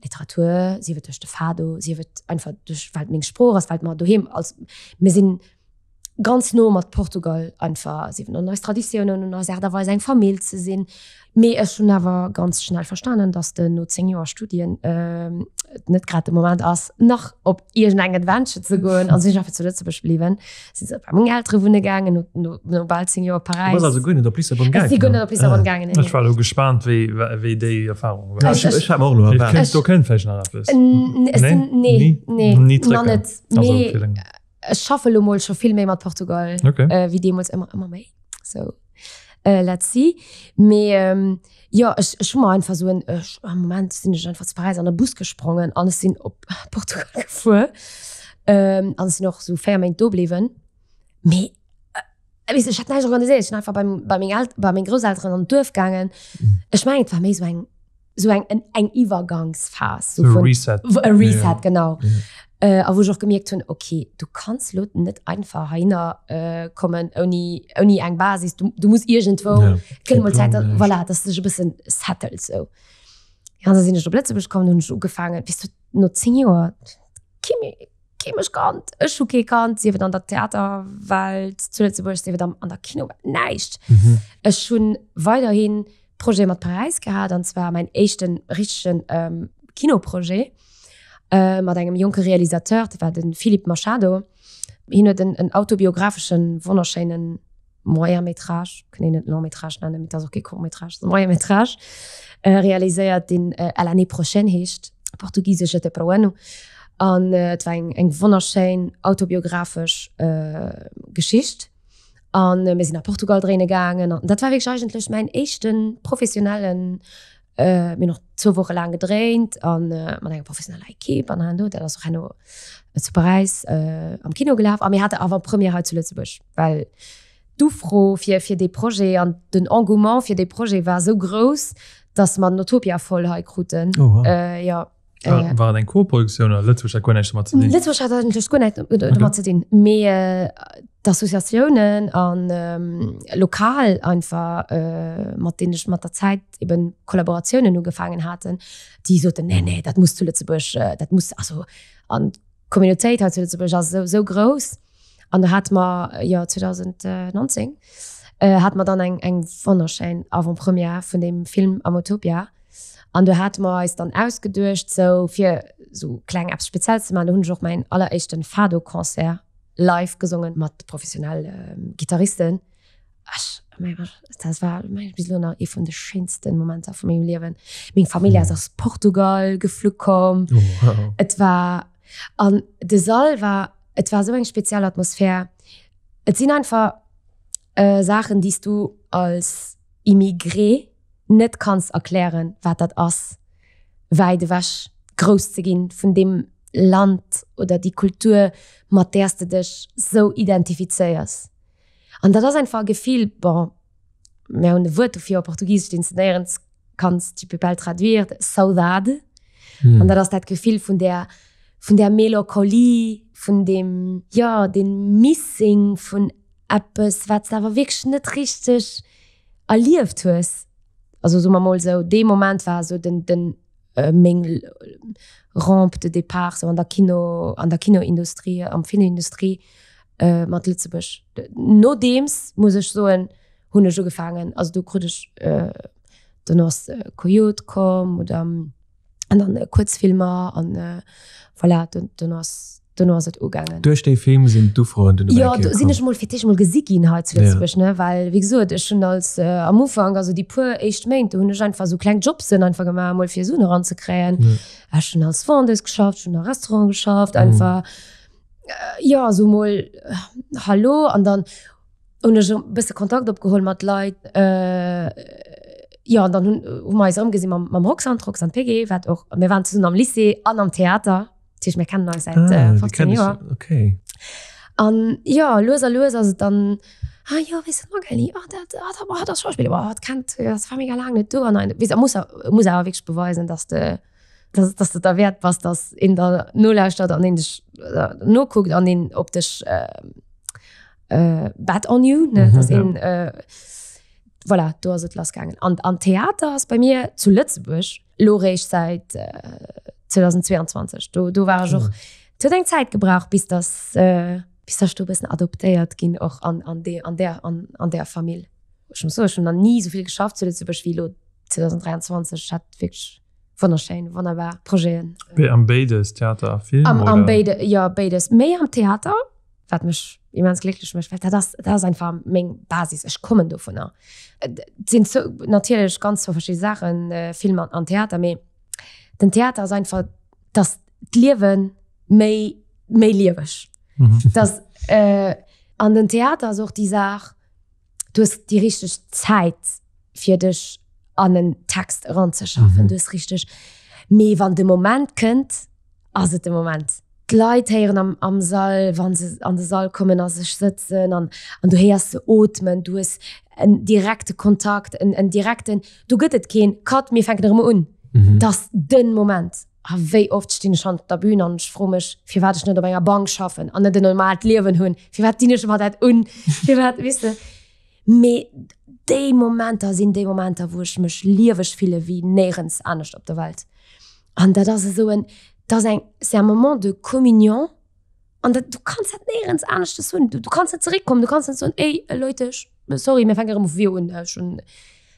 Speaker 1: Literatur, sief et duerch de Fado, sief et einfach duerch, well et meng Sprooch ass, well et mer doheem als, mir sinn ganz no mat Portugal einfach, sief et an eis Traditiounen, un eis Aart a Weis eng Famill ze sinn. Mee ech hunn awer ganz schnell verstanen, dass de no 10 Joer Studien et net grad de Moment ass, nach op iergendeng Adventure ze goen. An sinn ech einfach zu Lëtzebuerg bliwwen, sinn se bei meng Eltere wunne gaangen, no, no, no bal 10 Joer
Speaker 2: Paräis. Du bass also guer net op Lissabon
Speaker 1: gaangen? Ech si guer net op Lissabon gaangen, nee.
Speaker 3: Ech war elo gespaant, wéi, wéi déi Erfahrung
Speaker 2: war. Ech, ech hat mer och elo
Speaker 3: erwaart. Do kënnt vläicht nach
Speaker 1: eppes. Nee? Nee, nee,
Speaker 3: Ni
Speaker 1: nach net. Mee ech schaffe lo mol scho vill méi mat Portugal
Speaker 3: okay.
Speaker 1: äh, wéi deemools ëmmer ëmmer méi. So äh, let's see. Mee ähm, jo ech, ech hu mer einfach so en ech, am Moment sinn ech einfach zu Paräis an de Bus gesprongen an ech sinn op Portugal gefuer. Ähm, an ech sinn och so 4 Méint do bliwwen. Mee äh, weess, ech hat näischt organiséiert. Ech sinn einfach beim, bei meng El bei meng Grousselteren an d'Duerf gaangen.
Speaker 2: Mhm.
Speaker 1: Ech mengen et war méi so eng so eng en eng Iwwergangsphas
Speaker 3: so vun, Reset.
Speaker 1: E Reset yeah. genau.
Speaker 2: Yeah.
Speaker 1: Äh, a wou ech och gemierkt hunn, okay, du kanns lo net einfach heihinner äh, kommen ouni, ouni eng Basis. Du, du muss iergendwou
Speaker 2: yeah.
Speaker 1: kënnt mol Zäit, voilà, dass du dech e bëssen settles sou. Ja, da sinn ech op Lëtzebuerg komm, hunn ech ugefaangen, weess du, no 10 Joer, kee méi, kee mech kannt, ech hu kee kannt, sief et an der Theaterwelt zu Lëtzebuerg, sief et am, an der Kinowelt, näischt.
Speaker 2: Mhm.
Speaker 1: Ech hunn weiderhin Projet mat Paräis gehat an zwar mäin éischten richtegen ähm, Kinoprojet äh, mat engem jonke Realisateur, dat war den Philippe Machado. Hien huet en, en autobiographeschen, wonnerschéinen Moyen métrage, kënnt een net Long métrage nennen, mee et ass och kee Court métrage, et ass e Moyen métrage, äh, realiséiert, deen äh, À l'année prochaine heescht, portugisesch Até para o ano. An äh, et war eng, eng wonnerschéin autobiographesch äh, Geschicht. An mir sinn a Portugal dréine gaangen. An dat war wierklech eigentlech mäin éischte professionellen, mir hunn och zwou Woche laang gedréint a mat enger professioneller Ekipp an hei an do. Dat ass och herno zu Paräis am Kino gelaf. A mir hate Avant-première hei zu Lëtzebuerg, well d'Ufro fir fir dee Projet an den Engouement fir dee Projet war esou grouss, datt mer den Utopia voll hei kruten.
Speaker 2: Oh wow.
Speaker 1: Jo.
Speaker 3: Äh, war et eng Co-Produktioun oder Lëtzebuerg hat guer näischt domat ze dinn?
Speaker 1: Lëtzebuerg hat eigentlech guer näischt domat ze dinn, mee äh, d'Associatiounen an ähm, lokal einfach äh, mat deenen ech mat der Zäit eben Kollaboratiounen ugefaangen haten, déi soten, nee, nee, dat muss zu Lëtzebuerg, äh, dat muss, also an d'Communautéit hei zu Lëtzebuerg ass esou, esou grouss. An do hate mer, jo 2019, äh, hate mer dann eng, eng wonnerschéin Avant-Première vun deem Film am Utopia. An do hate mer eis dann ausgeduecht, sou fir sou kleng eppes Spezielles ze maachen. Do hunn ech och mäin alleréischten Fado-Concert live gesongen mat professionelle Gitarristen. Ech, mäi Gott, dat war meng bis elo nach ee vun de schéinsten Momenter vu mengem Liewen. Meng Famill ass aus Portugal geflu komm.
Speaker 2: Oh, wow.
Speaker 1: Et war, an de Sall war, et war sou eng speziell Atmosphär. Et sinn einfach Saachen, déi s du als Immigré net kanns erklären, wat dat ass, wäit ewech grouss ze ginn vun deem Land oder déi Kultur, mat där s de dech sou identifizéiers. An dat ass einfach e Gefill, bon, mir hunn e Wuert dofir op Portugisesch, deen s de néierens kanns, tu peux pas le traduire, saudade. An dat ass dat Gefill vun där, vun där Melancholie, vun deem, jo, deem Missing vun eppes, wat s de awer wierklech net richteg erlieft hues. Also soe mer mol esou, dee Moment war esou den, den meng Rampe de départ sou an der Kino, an der Kinoindustrie, am Filmindustrie mat Lëtzebuerg. Nodeems, muss ech soen, hunn ech ugefaangen, also do krut ech, dono ass Coyote komm oder an dann Kuerzfilmer an voilà, dono ass dono ass et ugaangen.
Speaker 2: Duerch dee Film sinn d'Ufroen dunn
Speaker 1: Jo, do sinn ech mol fir d'éischt mol gesi ginn hei zu Lëtzebuerg, ne, well wéi gesot, ech hunn als am Ufank, also déi puer éischt Méint, do hunn ech einfach esou kleng Jobsen einfach gemaach, mol fir Suen eranzekréien. Ech hunn als Vendeuse geschafft, ech hunn a Restaurante geschafft, einfach jo, esou mol hallo an dann hunn ech e bësse Kontakt opgeholl mat Leit, jo an dann hunn hu mer eis erëmgesi mam mam Roxanne, d'Roxanne Peguet, wat och, mir waren zesummen am Lycée an am Theater, dat heescht mir kennen eis säit
Speaker 2: ah,
Speaker 1: 15 Joer.
Speaker 2: Okay.
Speaker 1: An jo, lues a lues ass et dann, ah jo, weess de d'Magali, oh dat, ah dat, oh dat ass Schauspiller, oh dat kennt, dat war mega laang net do an weess, muss muss awer wierklech beweisen, dass de. Dass, dass du derwäert bass, dass een der nolauschtert an een dech nokuckt an een op dech bet on you, ne? Dass een, voilà, do ass et lassgaangen. An, an Theater ass bei mir zu Lëtzebuerg lo réischt säit 2022. Do, do war ech och, et huet eng Zäit gebraucht, bis dass, bis dass ech do e bëssen adoptéiert ginn och an, an de, an där, an, an där Famill. Ech muss soen, ech hunn nach ni esou vill geschafft zu Lëtzebuerg wéi elo 2023. Ech hat wierklech wonnerschéin, wonnerbar Projeten.
Speaker 3: Am béides, Theater a
Speaker 1: Film? Am, am béide, jo, béides. Méi am Theater, wat mech immens glécklech mécht, well dat ass, dat ass einfach meng Basis, ech kommen dovunner. Et sinn zou, natierlech ganz zwou verschidde Saachen, Film an, an Theater, mee den Theater ass einfach, dass d'Liewe méi, méi lieweg. Dass, an den Theater ass och déi Saach, du hues déi richteg Zäit fir dech an en Text eranzeschaffen. Mhm. Du hues richteg, mee wann de Moment kënnt, ass et de Moment. D'Leit héieren am, am Sall, wann se an de Sall kommen a sech sëtzen an, an du héiers se ootmen, du hues en direkte Kontakt, en, en direkten, do gëtt et keen Cut, mir fänken erëm un. Mhm. Dat ass den Moment. A wéi oft stinn ech hannert der Bühn an ech froe mech, firwat ech net op enger Bank schaffen an net en normalt Liewen hunn. Firwat dinn ech mer dat un? Firwat, weess de? Mee déi Momenter sinn déi Momenter, wou ech mech lieweg fille wéi néierens anescht op der Welt. An dat ass esou en, dat ass eng, c'est un moment de communion an dat, du kanns dat néierens aneschtes hunn. Du, du kanns net zeréckkommen, du kanns net soen, ey Leute, ech, sorry, mir fänke erëm vu vir un, ech hunn.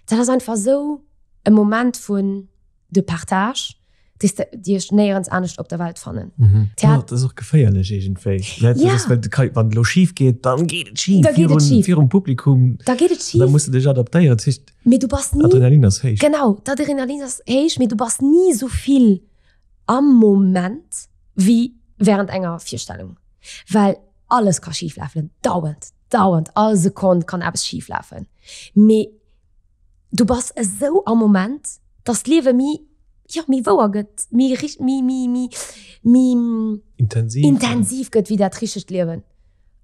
Speaker 1: Dat ass einfach esou e Moment vun. de Partage, déi s de, déi ech néierens anescht op der Welt fannen.
Speaker 2: Mhm. Theat oh, dat ass och geféierlech iergendwéi. Ja. Das ist, well du kann, wann et elo schif geet, dann geet et schif.
Speaker 1: Da geet et schif.
Speaker 2: Virum Publikum.
Speaker 1: Da geet et schif.
Speaker 2: Da muss du dech adaptéieren. Dat heescht,
Speaker 1: mee du bass ni.
Speaker 2: Adrenalin ass héich.
Speaker 1: Genau, d'Adrenalin ass héich, mee du bass ni esou vill am Moment wéi während enger Virstellung. Well alles ka schiflafen, dauernd, dauernd, all Sekonn kann eppes schiflafen. Mee du bass esou am Moment, dass d'Liewe méi, jo, méi wouer gëtt, méi rich-, méi, méi, méi, méi
Speaker 2: Intensiv.
Speaker 1: intensiv gëtt wéi dat richtegt Liewen.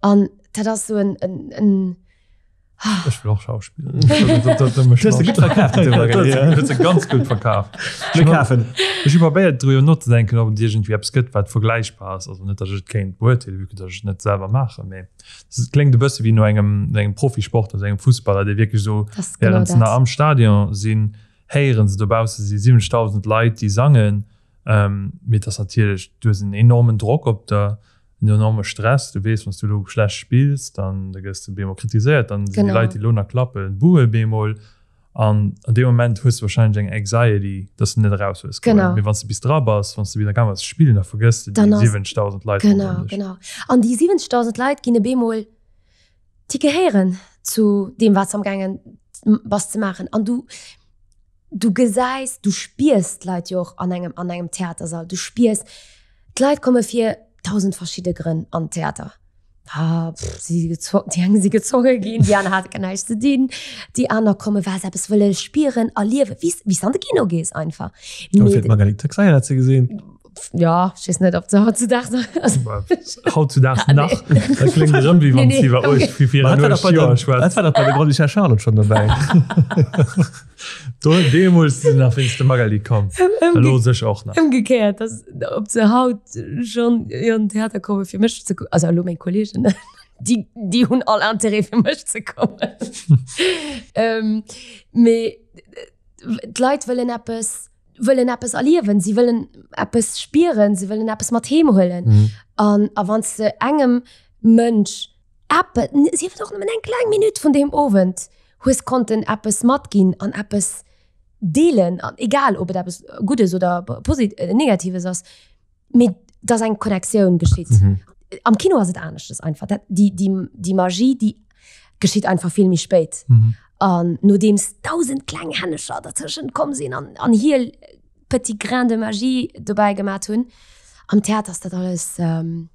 Speaker 1: An dat ass esou en, en, en,
Speaker 3: ah. Ech wëll och schauspillen. Dat hues de gutt verkaf, dat
Speaker 2: Magali.
Speaker 3: Dat hues de ganz gutt verkaf.
Speaker 2: Mir kafen.
Speaker 3: Ech hu probéiert driwwer nozedenken, ob et iergendwéi eppes gëtt, wat vergläichbar ass. Also net, datt ech et kéint beurteelen, vue que datt ech et net selwer maachen, mee. Et kléngt e bësse wéi no engem, no engem Profisportler, also engem Fussballer, dee wierklech esou, während se nach am Stadion sinn, héieren se dobausse si 70.000 Leit, déi sangen. Mee et ass natierlech, du hues en enormen Drock op der, en enorme Stress. Du weess, wann s du elo schlecht spills, dann da gëss de bemol kritiséiert, dann sinn déi Leit, déi elo nach klappen, buhe bemol. An an deem Moment hues du wahrscheinlech eng Anxiety, dass du net eraus wëlls goen.
Speaker 1: Genau.
Speaker 3: Mee wann s du bis dra bass, wann s du wieder gaang bass ze spillen, da vergëss du déi 70.000 Leit
Speaker 1: ronderëm Genau, dech. genau. An déi 70.000 Leit ginn op eemol, déi gehéieren zu deem, wat s du amgaangen bass ze maachen. An du, du gesäis, du spiers d'Leit jo och an engem, an engem Theatersall. Du spiers, d'Leit komme fir 1.000 verschidde Grënn an d'Theater. Ah, pff, si si gezwo déi eng si gezwonge ginn, déi aner hate näischt ze dinn, déi aner komme well se eppes wëlle spieren, erliewen, wéi s wéi s an de Kino gees einfach.
Speaker 2: Mee fir d'Magali Texeira ze gesinn.
Speaker 1: Ja, ech weess net, ob se hautzudaags
Speaker 3: nach. Hautzudaags nach? Dat kléngt erëm wéi wann s de iwwer uecht wéi virun uecht Joer schwätz.
Speaker 2: Dat war dach bei der Grollicher Charlotte schonn dobäi.
Speaker 3: Do deemools si se nach wéinst dem Magali komm. Elo sécher och nach.
Speaker 1: Ëmgekéiert, dass ob se haut schonn an den Theater komme fir mech ze kucken, also elo meng Kolleegen, déi déi hunn all Interêt fir mech ze kommen. Mee d'Leit wëllen eppes, wëllen eppes erliewen, si wëllen eppes spieren, si wëllen eppes mat heem huelen. An a wann s de engem Mënsch eppes, sief et och nëmmen eng kleng Minutt vun deem Owend, hues konnten eppes matginn an eppes deelen, an egal ob et eppes Guddes oder posit Negatives ass, mee dass eng Connectioun geschitt. Mhm. Am Kino ass et aneschtes einfach. Dat, déi, déi, déi Magie, déi geschitt einfach vill méi spéit.
Speaker 3: Mhm.
Speaker 1: An nodeems 1.000 kleng Hännecher dertëschent komm sinn an, an hir petit grain de magie dobäi gemat hunn. Am Theater ass dat alles, ähm,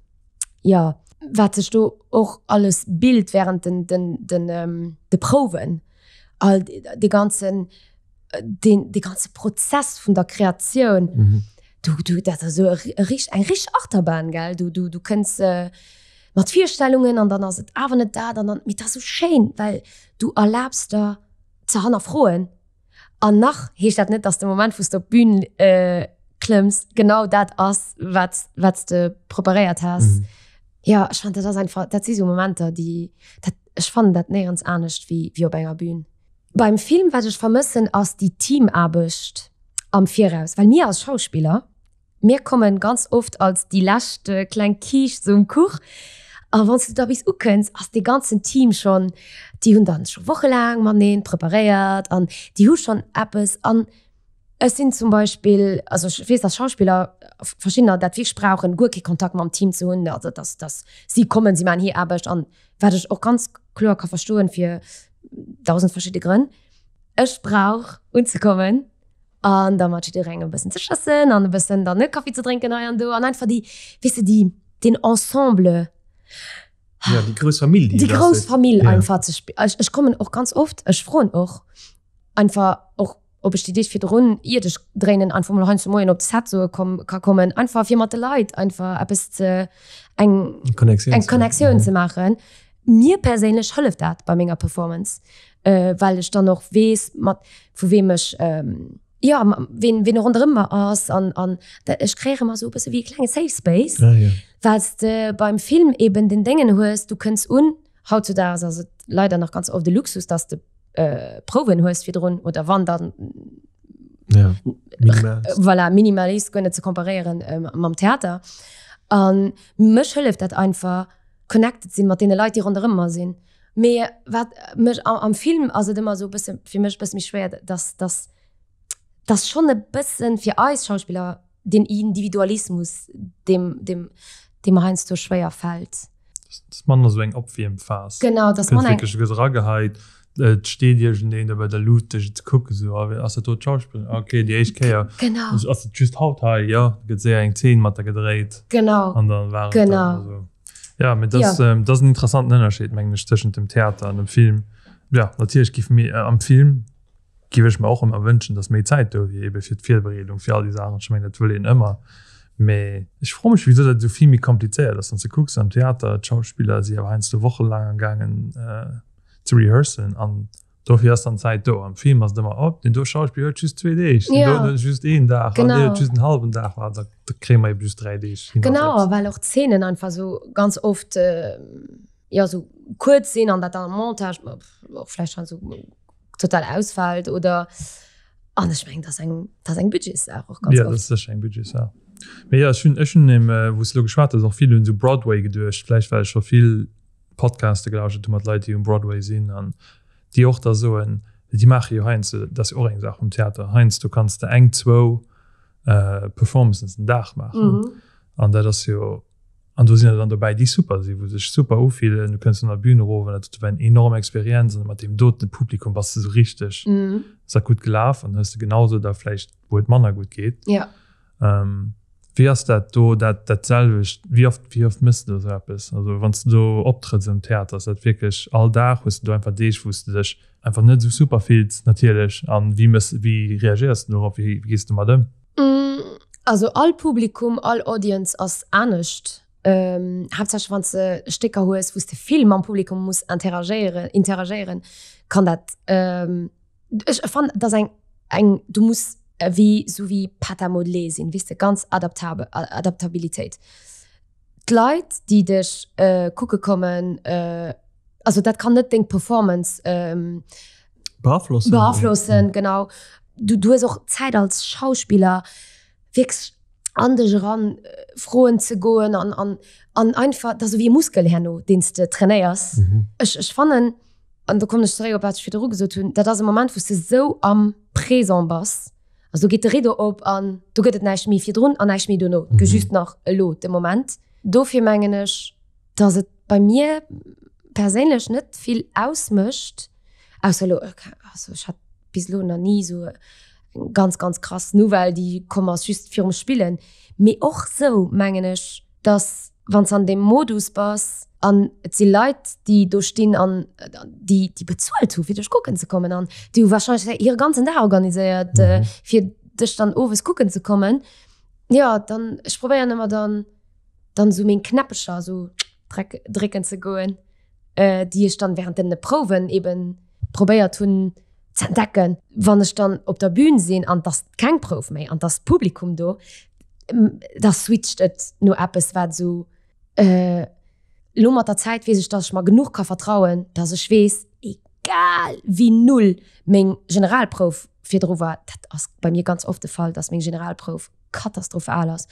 Speaker 1: jo, wat sech do och alles bilt während den, den, den, ähm, de Prouwen, all de ganzen, den, de ganze Prozess vun der Kreatioun,
Speaker 2: mhm.
Speaker 1: du, du, dat ass esou e richt, eng richteg Achterbahn, gell, du, du, du kënns äh, mat Virstellungen an dann ass et awer net dat an dann, mee dat ass esou schéin, well du erlaabs der ze hannerfroen. An nach heescht dat net, dass de Moment, wou s de op d'Bün äh, Klëmms, genau dat ass, wat wat s de preparéiert has. Mm. Ja, ech fand dat ass einfach, dat si sou Momenter, déi dat, ech fannen dat néierens anescht wéi wéi op enger Bühn. Beim Film, wat ech vermëssen, ass déi Teamaarbecht am Viraus, well mir als Schauspiller, mir kommen ganz oft als déi lescht kleng Kiischt sou um Kuch a wann s du da bis ukënns, ass dee ganzen Team schonn, déi hunn dann scho wochelaang mateneen preparéiert an déi hu schonn eppes an Ech sinn zum Beispill, also ech weess, dass Schauspiller, verschiddener dat wierklech brauchen, guer kee Kontakt mam Team ze hunn, also dass, dass si kommen, si maachen hir Aarbecht an wat ech och ganz kloer ka verstoen fir dausend verschidde Grënn. Ech brauch unzekommen an da mat jidderengem e bëssen ze schwätzen an e bëssen dann e Kaffi ze drénken hei an do an einfach déi, weess de, déi, deen Ensemble.
Speaker 2: Ja, déi grouss Famill,
Speaker 1: déi Déi grouss Famill einfach ze sp-, ech, ech kommen och ganz oft, ech froen och einfach och, ob ech déi Deeg virdrun, iert ech dréinen, einfach mol heiansdo moien op de Set soe komm, ka kommen, einfach fir mat de Leit einfach eppes ze, eng
Speaker 2: Eng
Speaker 1: Connectioun ze maachen. Mir perséinlech hëlleft dat bei menger Performance, well ech dann och weess, mat vu weem ech, jo, ween, ween ronderëm mer ass an, an ech kréie ëmmer esou e bësse wéi e klenge Safe Space, well s de beim Film eben den Déngen hues, du kënns un, hautzudaags ass et leider nach ganz oft e Luxus, dass de Prouwen hues virdrun oder wann dann
Speaker 2: ja,
Speaker 1: voilà, minimalist guer net ze komparéieren ähm, mam Theater. An mech hëlleft dat einfach connected sinn mat deene Leit, déi ronderëm mer sinn. Mee wat mech am, am Film ass et ëmmer sou bësse fir mech bësse méi schwéier, dass dass dass schonn e bëssen fir eis Schauspiller den Individualismus, deem deem deem mer heiansdo schwéier fält.
Speaker 3: Dat ass manner esou eng Opwiermphas.
Speaker 1: Genau, dat ass manner
Speaker 3: eng. Gëtt wierklech erageheit, et steet iergendeen do bei der Lut dech ze kucken, esou, ah, ass dat do d'Schauspillerin? Ah, okay, déi éischt Kéier.
Speaker 1: Genau.
Speaker 3: Ass et just haut hei? Jo, da gëtt séier eng Zeen mat der gedréit.
Speaker 1: Genau.
Speaker 3: An dann war et dann esou. Ja, mee dat ass, dat ass en interessanten Ënnerscheed, mengen ech, tëschent dem Theater an dem Film. Jo, natierlech gi mir am Film Giff ech mer och ëmmer wënschen, dass méi Zäit do wier, ebe fir d'Virbereedung, fir all déi Saachen. Ech mengen, dat wëll een ëmmer. Mee ech froe mech, wisou dat esou vill méi komplizéiert ass. Wann s de kucks am Theater, d'Schauspiller si awer heiansdo wochelaang amgaangen ze rehearsen an dofir ass dann d'Zäit do. Am Film ass et ëmmer, oh, deen do Schauspiller huet just zwee Deeg, deen do huet just een Dag an deen huet just en hallwen Dag. Voilà, da kréie mer ebe just dräi Deeg
Speaker 1: hin. Genau, a well och d'Zeenen einfach esou ganz oft, jo, esou kuerz sinn an dat dann am Montage och vläicht schonn esou total ausfällt oder an ech mengen, dat ass eng, dat ass eng Budgetssaach och
Speaker 3: ganz oft. Ja, dat ass sécher eng Budgetssaach. Mee jo, ech hunn, ech hunn eben, wou s de elo geschwat hues, och vill un esou Broadway geduecht, vläicht well ech scho vill Podcaste gelauschtert hu mat Leit, déi um Broadway sinn an déi och da soen, déi maache jo heiansdo, dat ass jo och eng Saach vum Theater, heiansdo kanns de eng, zwou Performances den Dag maachen an dat ass jo, An do sinn der dann dobäi, déi super sinn, wou sech super ufillen. Du kënns vun der Bühn erof an dat war eng enorm Experienz an mat deem dote Publikum bass de sou richteg, mm. ass dat gutt gelaf an hues de genauso da vläicht, wou et manner gutt geet.
Speaker 1: Ja.
Speaker 3: Ähm, wéi ass dat do dat dat selwecht? Wéi oft, wéi oft mëss de do sou eppes? Also wann s de do optrëtts am Theater, ass dat wierklech all Dag? Hues de do einfach Deeg, wou s de dech einfach net sou super fills natierlech? An wéi mëss, wéi reagéiers de dorop? Wéi, wéi gees de domat ëm?
Speaker 1: Also all Publikum, all Audience ass anescht. Haaptsächlech wann s de Stécker hues, wou s de vill mam Publikum muss interagéieren, interagéieren, kann dat, ech fannen, et ass eng, eng, du muss ewéi sou wéi Pâte à modeler sinn, weess de, ganz adaptabel, Adaptabilitéit. D'Leit, déi dech kucke kommen, also dat kann net deng Performance
Speaker 2: beaflossen.
Speaker 1: Beaflossen, genau. Du, du hues och Zäit als Schauspiller wierklech an dech eran Froen ze goen an, an, an einfach, dat ass esou wéi e Muskel herno, deen s de trainéiers. Mhm. Ech, ech fannen, an do kommen ech zeréck op wat ech virdru gesot hunn, dat ass e Moment, wou s de esou am Présent bass, also do geet de Rideau op an do gëtt et näischt méi virdrun an näischt méi dono, et gëtt just nach elo, de Moment. Dofir mengen ech, dass et bei mir perséinlech net vill ausmécht, ausser elo, also ech hat bis elo nach ni esou eng ganz, ganz krass Nouvelle, déi komm ass just virum Spillen. Mee och sou mengen ech, dass wann s an deem Modus bass an et si Leit, déi do stinn an déi, déi bezuelt hu fir dech kucken ze kommen an déi hu warscheinlech hire ganzen Dag organiséiert, fir dech dann owes kucken ze kommen, jo dann, ech probéieren ëmmer dann, dann esou meng Knäppecher esou drécken ze goen, déi ech dann während den Prouwen eben probéiert hunn. Ze entdecken. Wann ech dann op der Bühn sinn an 't ass keng Prouf méi an 't ass Publikum do, da switcht et no eppes wat esou, elo mat der Zäit weess ech, dass ech mer genuch ka vertrauen, dass ech weess, egal wéi null meng Generalprouf virdru war, dat ass bei mir ganz oft de Fall, dass meng Generalprouf katastrophal ass,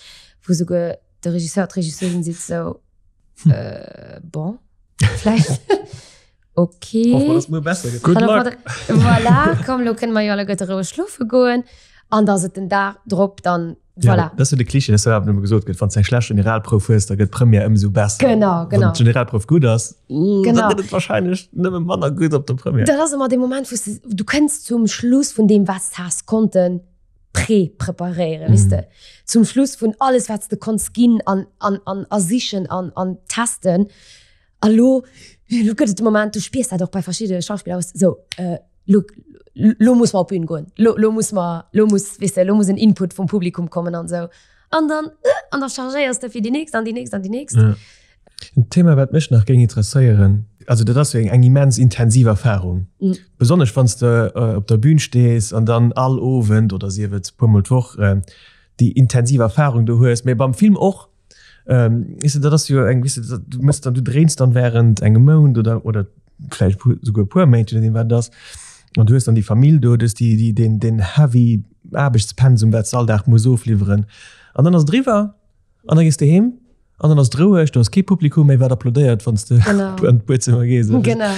Speaker 1: wou souguer de Regisseur, d'Regisseurin seet esou, bon, vläicht. Okay.
Speaker 2: Hoffen wir, dass muer besser gëtt.
Speaker 3: Good luck.
Speaker 1: Voilà, komm, lo kënne mer jo alleguerte roueg schlofe goen. An dass et den Dag drop dann, voilà.
Speaker 2: Ja, dat ass jo de Klischee, dass dat ëmmer gesot gëtt, wann s de eng schlecht Generalprouf hues, da gëtt d'Première ëmsou besser.
Speaker 1: Genau, genau.
Speaker 2: Wann d'Generalprouf gutt ass,
Speaker 1: genau.
Speaker 2: dann gëtt et wahrscheinlech nëmme manner gutt op der Première.
Speaker 1: Dat ass ëmmer dee Moment, wou s de, du kënns zum Schluss vun deem, wat s de has konnte pré-preparéieren, weess de. Zum Schluss vun alles, wat s de konns ginn an, an, an, a sichen an, an testen. A lo, lo gëtt et de Moment, du spiers dat och bei verschiddene Schauspiller, wou s de sou, lo, lo muss mer op d'Bün goen, lo, lo muss mer, lo muss, weess de, lo muss en Input vum Publikum kommen an esou. An dann, an da chargéiers de fir déi nächst an déi nächst an déi nächst.
Speaker 2: Ja. En Thema, wat mech nach géing interesséieren, also dat ass jo eng immens intensiv Erfarung, besonnesch wann s de op der Bün stees an dann all Owend oder sief et puermol d'Woch déi intensiv Erfarung do hues, mä beim Film och. Ähm, weißt du, dat ass jo eng, weißt du, dat, du mëss dann, du dréins dann während engem Mount oder, oder vläicht puer, souguer e puer Méint, je nodeem wat et ass. An du hues dann déi Famill do, du hues déi, déi, deen, deen heavy Aarbechtspensum, wat s de all Dag muss ofliwweren. An dann ass et eriwwer an da gees de heem an dann ass et roueg, do ass kee Publikum méi, wat applaudéiert, wann s de
Speaker 1: Genau.
Speaker 2: an d'Buedzëmmer gees.
Speaker 1: Genau.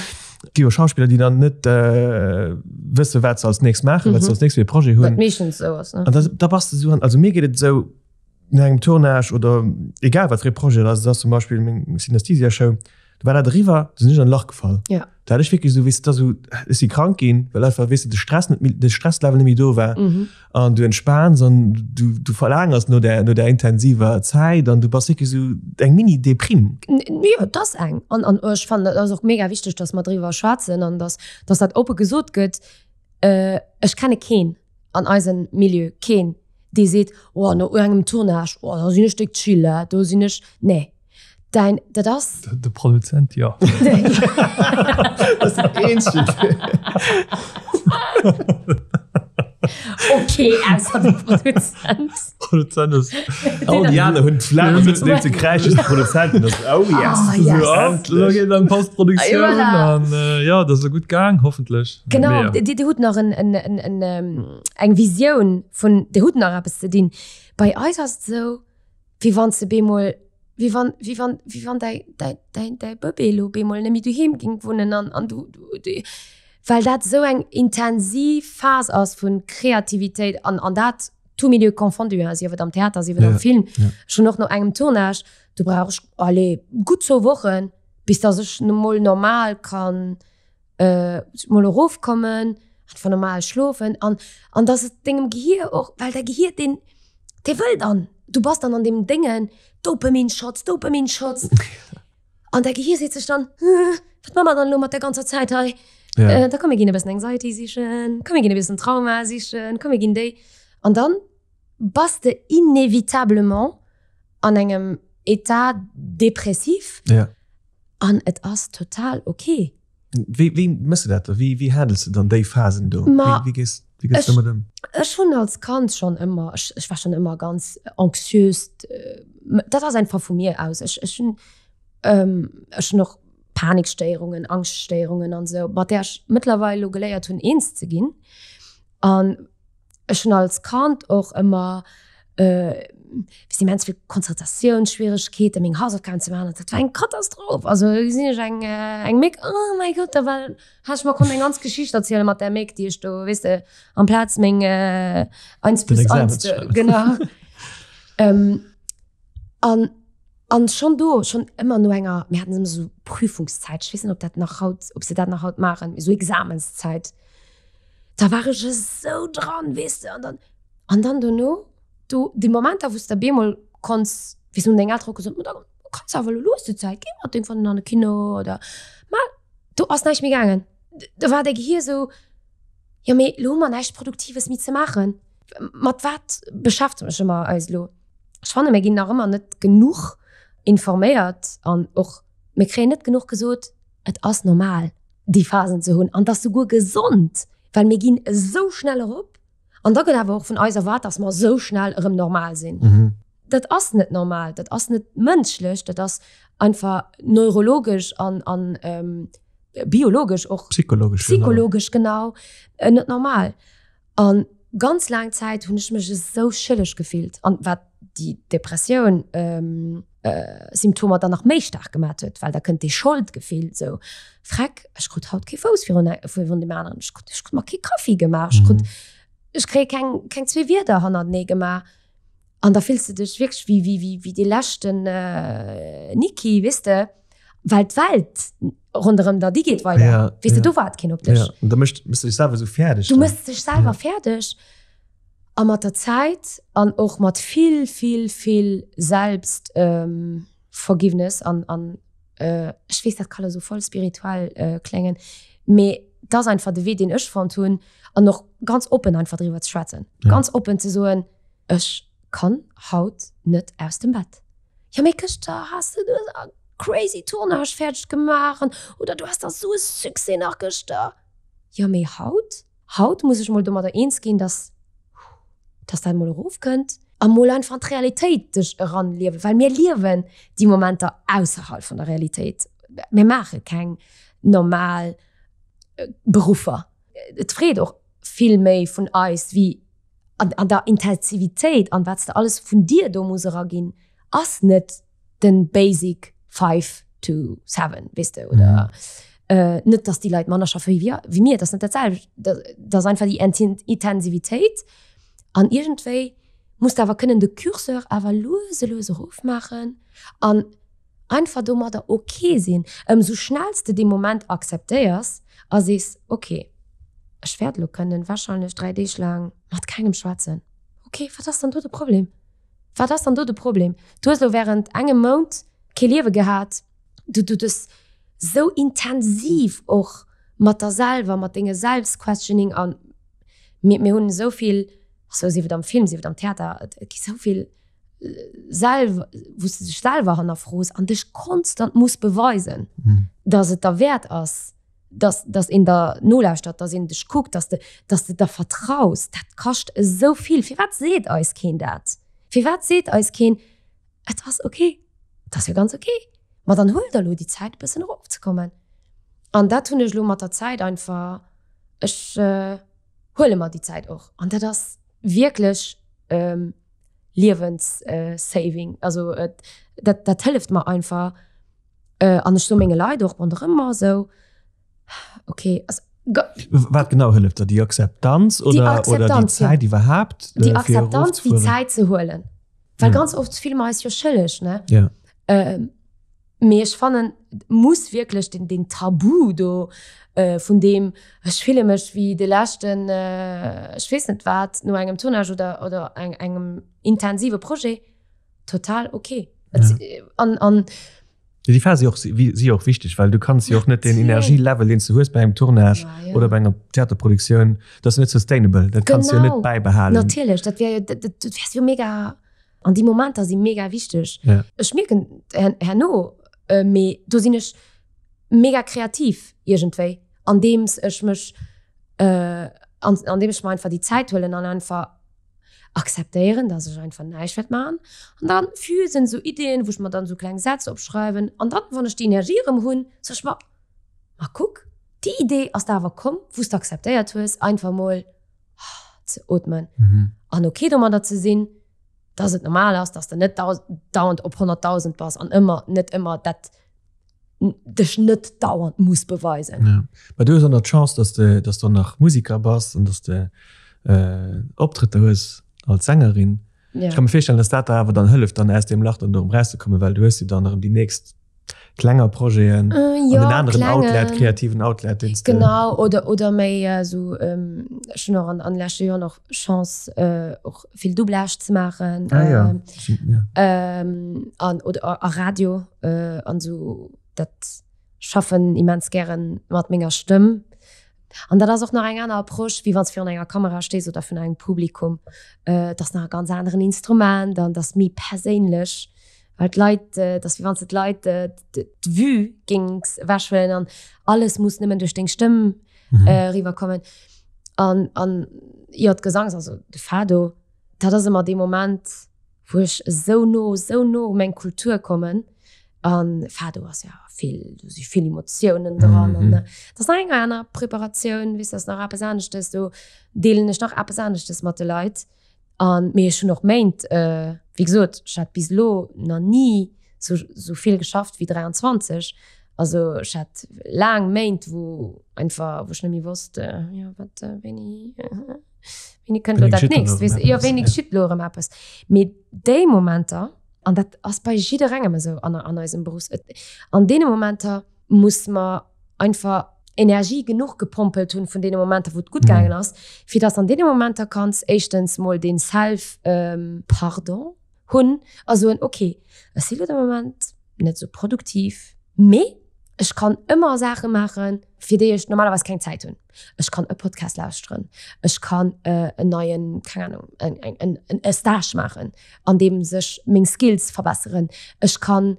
Speaker 2: Et gi jo Schauspiller, déi dann net äh, wësse, wat se als nächst maachen, wat se als nächst fir e Projet
Speaker 1: Wat
Speaker 2: hunn.
Speaker 1: meeschtens esou ass, ne?
Speaker 2: An da, da bass de esou an, also mir geet et esou, no engem Tournage oder egal wat fir e Projet et ass, et ass zum Beispill meng Synesthesia Show, do war dat eriwwer, do sinn ech an e Lach gefall.
Speaker 1: Ja.
Speaker 2: Da hat ech wierklech esou, weess de, da esou, ech si krank ginn, well einfach, weess de, de Stress net méi, de Stresslevel net méi do war.
Speaker 1: Mhm.
Speaker 2: An du entspaans an du, du verlaangers no där, no där intensiver Zäit an du bass wierklech esou eng Mini-Deprime.
Speaker 1: Jo, et ass eng. An, an ech fannen, et ass och mega wichteg, dass mer driwwer schwätzen an dass, dass dat oppe gesot gëtt. Ech kenne keen an eisem Milieu, keen, dee seet, oh no engem Tournage, oh da sinn ech déck chill, do sinn ech, nee, däin, dat ass.
Speaker 3: De Produzent, jo.
Speaker 2: Dat ass den eenzegen.
Speaker 1: Ok, ausser de Produzent.
Speaker 3: Produzent ass.
Speaker 2: All déi aner hunn d'Flemm an sëtzen nieft de kräischenden Produzenten. Das, oh yes!
Speaker 1: Oh, yes.
Speaker 3: Lo geet an d'Postproduktioun
Speaker 1: Voilà.
Speaker 3: an jo, dat ass gutt gaang, hoffentlech.
Speaker 1: Genau,
Speaker 3: Mee jo.
Speaker 1: Dir hutt nach en, en, en, en, eng Visioun vun, Dir hutt nach eppes ze dinn. Bei eis ass et esou, wéi wann s de bemol, wéi wann, wéi wann, wéi wann däi, däi, däi, däi Bëbee elo bemol net méi doheem géing wunnen an, an du, du, du, well dat esou eng intensiv Phas ass vu Kreativitéit an, an dat tout milieu confondu, hein, sief et am Theater, sief et am Film. Ech hunn och no engem Tournage, do brauch ech, allez, gutt zwou Wochen, bis dass ech mol normal kann mol erofkommen, einfach normal schlofen an, an dass et dengem Gehir och, well däi Gehir, deen, dee wëll dann, du bass dann an deem Déngen, Dopamin-Shots, Dopamin-Shots. An däi Gehir seet sech dann, Wat maache mer dann elo mat der ganzer Zäit hei?
Speaker 2: Ja.
Speaker 1: Da komm mir ginn e bëssen Anxiety sichen, komm mir ginn e bëssen Trauma sichen, komm mir ginn déi. An dann bass de inévitablement an engem État dépressif.
Speaker 2: Ja.
Speaker 1: An et ass total ok.
Speaker 2: Wéi, wéi mëss de dat da? Wéi, wéi handles de dann déi Phasen do?
Speaker 1: Ma
Speaker 2: Wéi, wéi gees, wéi gees du domat ëm?
Speaker 1: Ech hunn als Kand schonn ëmmer, ech, ech war schonn ëmmer ganz anxiös. Dat ass einfach vu mir aus. Ech, ech hunn, ech hunn och Panikstéierungen, Angschtstéierungen an esou, mat där ech mëttlerweil elo geléiert hunn, eens ze ginn. An ech hunn als Kand och ëmmer wéi immens vill Konzentratiounsschwieregkeeten, meng Hausaufgaben ze maachen, dat war eng Katastroph. Also do gesinn ech eng eng Méck, oh mäi Gott, da war hat ech mer konnt eng ganz Geschicht erziele mat där Méck, déi ech do, weess de, amplaz meng eins
Speaker 2: Den
Speaker 1: plus
Speaker 2: Examen
Speaker 1: eins
Speaker 2: ze schreiwen.
Speaker 1: Genau. An an schonn do, schonn ëmmer no enger, mir haten ëmmer esou Prüfungszäit, ech weess net, ob dat nach haut, ob se dat nach haut maachen, esou Examenszäit. Da war ech esou dran, weess de, an dann, an dann dono, do déi Momenter, wou s de bemol konns, weess de, hunn deng Elteren och gesot, ma da kanns de awer elo lues déi Zäit, géi mat deng Frëndin an de Kino oder, ma do ass näischt méi gaangen. Do war däi Gehir esou, jo mee elo hu mer näischt Produktives méi ze maachen, mat wat beschäftege mer eis elo? Ech fanne mir ginn nach ëmmer net genuch informéiert an och mir kréien net genuch gesot, et ass normal déi Phasen ze hunn an et ass souguer gesond. Well mir ginn esou schnell erop an da gëtt awer och vun eis erwaart, dass mer esou schnell erëm normal sinn. Dat ass net normal, dat ass net mënschlech, dat ass einfach neurologesch an, an biologesch och,
Speaker 2: Psychologesch,
Speaker 1: psychologesch genau, net normal. An ganz laang Zäit hunn ech mech esou schëlleg gefillt an wat déi Depressioun Symptomer dann nach méi staark gemat huet, well da kënnt dee Scholdgefill esou, Freck, ech krut haut kee Fouss virun virun deem aneren, ech krut ech krut mer kee Kaffi gemaach, ech krut ech kréie keng keng zwee Wierder hannertenee gemaach. An da fills de dech wierklech wéi wéi wéi wéi dee leschten Niki, weess de, well d'Welt ronderëm der, déi geet weider,
Speaker 2: Ja,
Speaker 1: weess de,
Speaker 2: ja.
Speaker 1: do waart keen op dech.
Speaker 2: Ja, an da mécht méchs de dech selwer esou fäerdeg
Speaker 1: Du
Speaker 2: dann.
Speaker 1: méchs dech selwer fäerdeg. A mat der Zäit an och mat vill, vill, vill Selbst Forgiveness an an ech weess, dat ka lo sou voll spirituell kléngen, mee et ass einfach de Wee, deen ech fonnt hunn an och ganz oppen einfach driwwer ze schwätzen, ganz oppen ze soen, ech kann haut net aus dem Bett. Jo mee gëschter has de e crazy Tournage fäerdeg gemaach an oder du has der sou e Succès nach gëschter. Jo mee haut? Haut muss ech mol domadder eens ginn, dass, dass dat mol erofkënnt a mol einfach an d'Realitéit dech eranliewen, well mir liewen déi Momenter ausserhalb vun der Realitéit. Mir maache keng normal Beruffer. Et freet och vill méi vun eis wéi an, an der Intensivitéit an wat s de alles vun dir do muss eraginn, ass net den basic 5 to 7, weess de, oder net, dass déi Leit manner schaffe wéi wéi mir, dat ass net dat selwecht, dat ass einfach déi Intensivitéit an iergendwéi muss de awer kënnen de Curseur awer lues e lues erofmaachen an einfach domadder ok sinn. Ëmsou schnells de dee Moment akzeptéiers a sees, ok, ech wäert elo kënnen warscheinlech 3 Deeg laang mat kengem schwätzen, ok, wat ass dann do de Problem? Wat ass dann do de Problem? Du hues elo während engem Mount kee Liewe gehat, du du hues sou intensiv och mat der selwer, mat denge Selfs-Questioning a mir mir hunn esou vill, also sief et am Film, sief et am Theater, et gi sou vill selwer, wou s de dech selwer hannerfroos an dech konstant muss beweisen, dass et derwäert ass. dass, dass een der nolauschtert, dass een dech kuckt, dass de, dass de der vertraus, dat kascht esou vill. Firwat seet eis keen dat? Firwat seet eis keen, et ass ok, et ass jo ganz ok, ma dann huel der elo déi Zäit e bëssen erofzekommen. An dat hunn ech elo mat der Zäit einfach, ech huele mer déi Zäit och an dat ass wierklech liewenssaving, also dat, dat hëlleft mer einfach. An ech soe menge Leit och ronderëm mer esou, ok, also.
Speaker 2: Wat genau hëlleft der? Déi Akzeptanz oder, oder déi Zäit iwwerhaapt?
Speaker 1: Déi Akzeptanz, déi Zäit ze huelen. Well ganz oft fille mer eis jo schëlleg, ne?
Speaker 2: Ja.
Speaker 1: Mee ech fannen, et muss wierklech den, den Tabu do vun deem, ech fille mech wéi de leschten, ech weess net wat, no engem Tournage oder, oder engem intensive Projet, total okay.
Speaker 2: Ja.
Speaker 1: An, an
Speaker 2: ja, die Phase och, si och wichteg, well du kanns jo och net den Energielevel, den du hues bei engem Tournage ja, ja. oder bei enger Theaterproduktioun, dat ass net sustainable, dat kanns du jo net bäibehalen.
Speaker 1: Natierlech, dat wär jo, dat, dat wär jo mega, an déi Momenter si mega wichteg.
Speaker 2: Ja.
Speaker 1: Ech mierken herno, äh, mee do sinn ech mega kreativ iergendwéi, andeems ech mech, äh, an, andeem ech mer einfach déi Zäit huelen an einfach akzeptéieren, dass ech einfach näischt wäert maachen. An dann füsen esou Ideen, wou ech mer dann esou kleng Sätz opschreiwen. An dann, wann ech déi Energie erëm hunn, sot ech mer, Ma kuck, déi Idee ass der awer komm, wou s de akzeptéiert hues, einfach mol ze ootmen an ok domadder ze sinn, dass et normal ass, dass de net dauernd op 100.000 bass an ëmmer net ëmmer dat dech net dauernd muss beweisen.
Speaker 2: Ja. Mä du hues och nach d'Chance, dass de, dass du nach Musiker bass an dass de äh, Optrëtter hues als Sängerin.
Speaker 1: Ja.
Speaker 2: Ech ka mir virstellen, dass dat der awer dann hëlleft, dann aus deem Lach dann do erëm rauszekommen, well du hues jo dann erëm déi nächst klenger Projeten
Speaker 1: Äh,
Speaker 2: an
Speaker 1: ja,
Speaker 2: en aneren
Speaker 1: klenge.
Speaker 2: Outlet, kreativen Outlet, deen s de.
Speaker 1: Genau, oder, oder méi äh, so, ähm, ech hunn och an, an de leschte Joren och Chance, äh, och vill Doublage ze maachen.
Speaker 2: Ah, ja.
Speaker 1: Ähm,
Speaker 2: ja.
Speaker 1: Ähm, an, oder a Radio äh, an so dat schaffen immens gären mat menger Stëmm. An dat ass och nach eng aner Approche, wéi wann s virun enger Kamera stees oder vun engem Publikum. Äh, dat ass nach e ganz aneren Instrument an dat ass méi perséinlech, well d'Leit, äh, dat ass wéi wann s de d'Leit äh, d'Vue géings ewechhuelen an alles muss nëmmen duerch deng Stëmm mhm. äh, riwwerkommen. An, an jo, d'Gesangs, also de Fado, dat ass ëmmer dee Moment, wou ech esou no, esou no u meng Kultur kommen. An Fado ass ja vill, do si vill Emotiounen dran. An dat ass nach eng aner Preparatioun, weess, dat ass nach eppes aneschtes, do deelen ech nach eppes aneschtes mat de Leit. An, mee ech hunn och Méint, wéi gesot, ech hat bis elo nach ni sou, sou vill geschafft wéi 23. Also ech hat laang Méint, wou einfach, wou ech net méi wosst, jo wat, wéini, wéini kënnt elo dat nächst, weess de, jo wéini geschitt elo erëm eppes. Mee déi Momenter, an dat ass bei jidderengem esou an, an eisem Beruff, an deene Momenter muss mer einfach Energie genuch gepompelt hunn vun deene Momenter, wou et gutt gaangen ass, fir dass an deene Momenter kanns éischtens mol dee Self Pardon hunn a soen, ok, ech si lo de Moment net esou produktiv, mee ech kann ëmmer Saache maachen, fir déi ech normalerweis keng Zäit hunn. Ech kann e Podcast lauschteren, ech kann en neien, keng Ahnung, en e Stage maachen, an deem sech meng Skills verbesseren, ech kann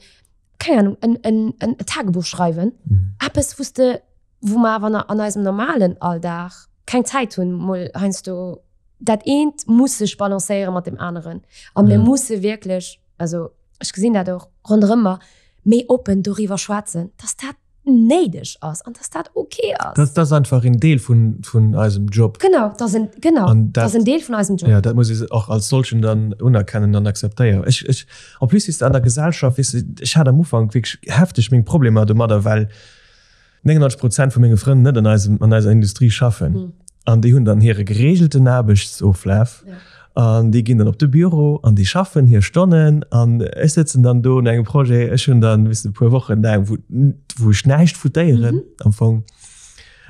Speaker 1: keng Ahnung, en, en, en Tagebuch schreiwen. Mhm. Eppes, wous de, wou mer awer an eisem normalen Alldag keng Zäit hunn, mol heiansdo. Dat eent muss sech balancéiere mat dem aneren. A mir ja. musse wierklech, also ech gesinn dat och ronderëm mer, méi oppen doriwwer schwätzen, dass dat néideg ass an dass dat ok ass.
Speaker 2: Dat, dat ass einfach en Deel vun, vun eisem Job.
Speaker 1: Genau, dat ass en, genau,
Speaker 2: an dat,
Speaker 1: dat ass en Deel vun eisem
Speaker 2: Job. Ja, dat muss ee och als solchen dann unerkennen an akzeptéieren. Ech, ech, en plus weess de, an der Gesellschaft, weess de, ech hat am Ufank wierklech hefteg meng Problemer domadder, well 99 Prozent vu menge Frënn net an eisem, an eiser Industrie schaffen. Mhm. An déi hunn dann hire geregelten Aarbechtsoflaf. Ja. An déi ginn dann op de Büro an déi schaffen hir Stonnen. An ech sëtzen dann do un engem Projet. Ech hunn dann, weess de, e puer Wochen laang, wou, wou ech näischt foutéieren mhm. am Fong.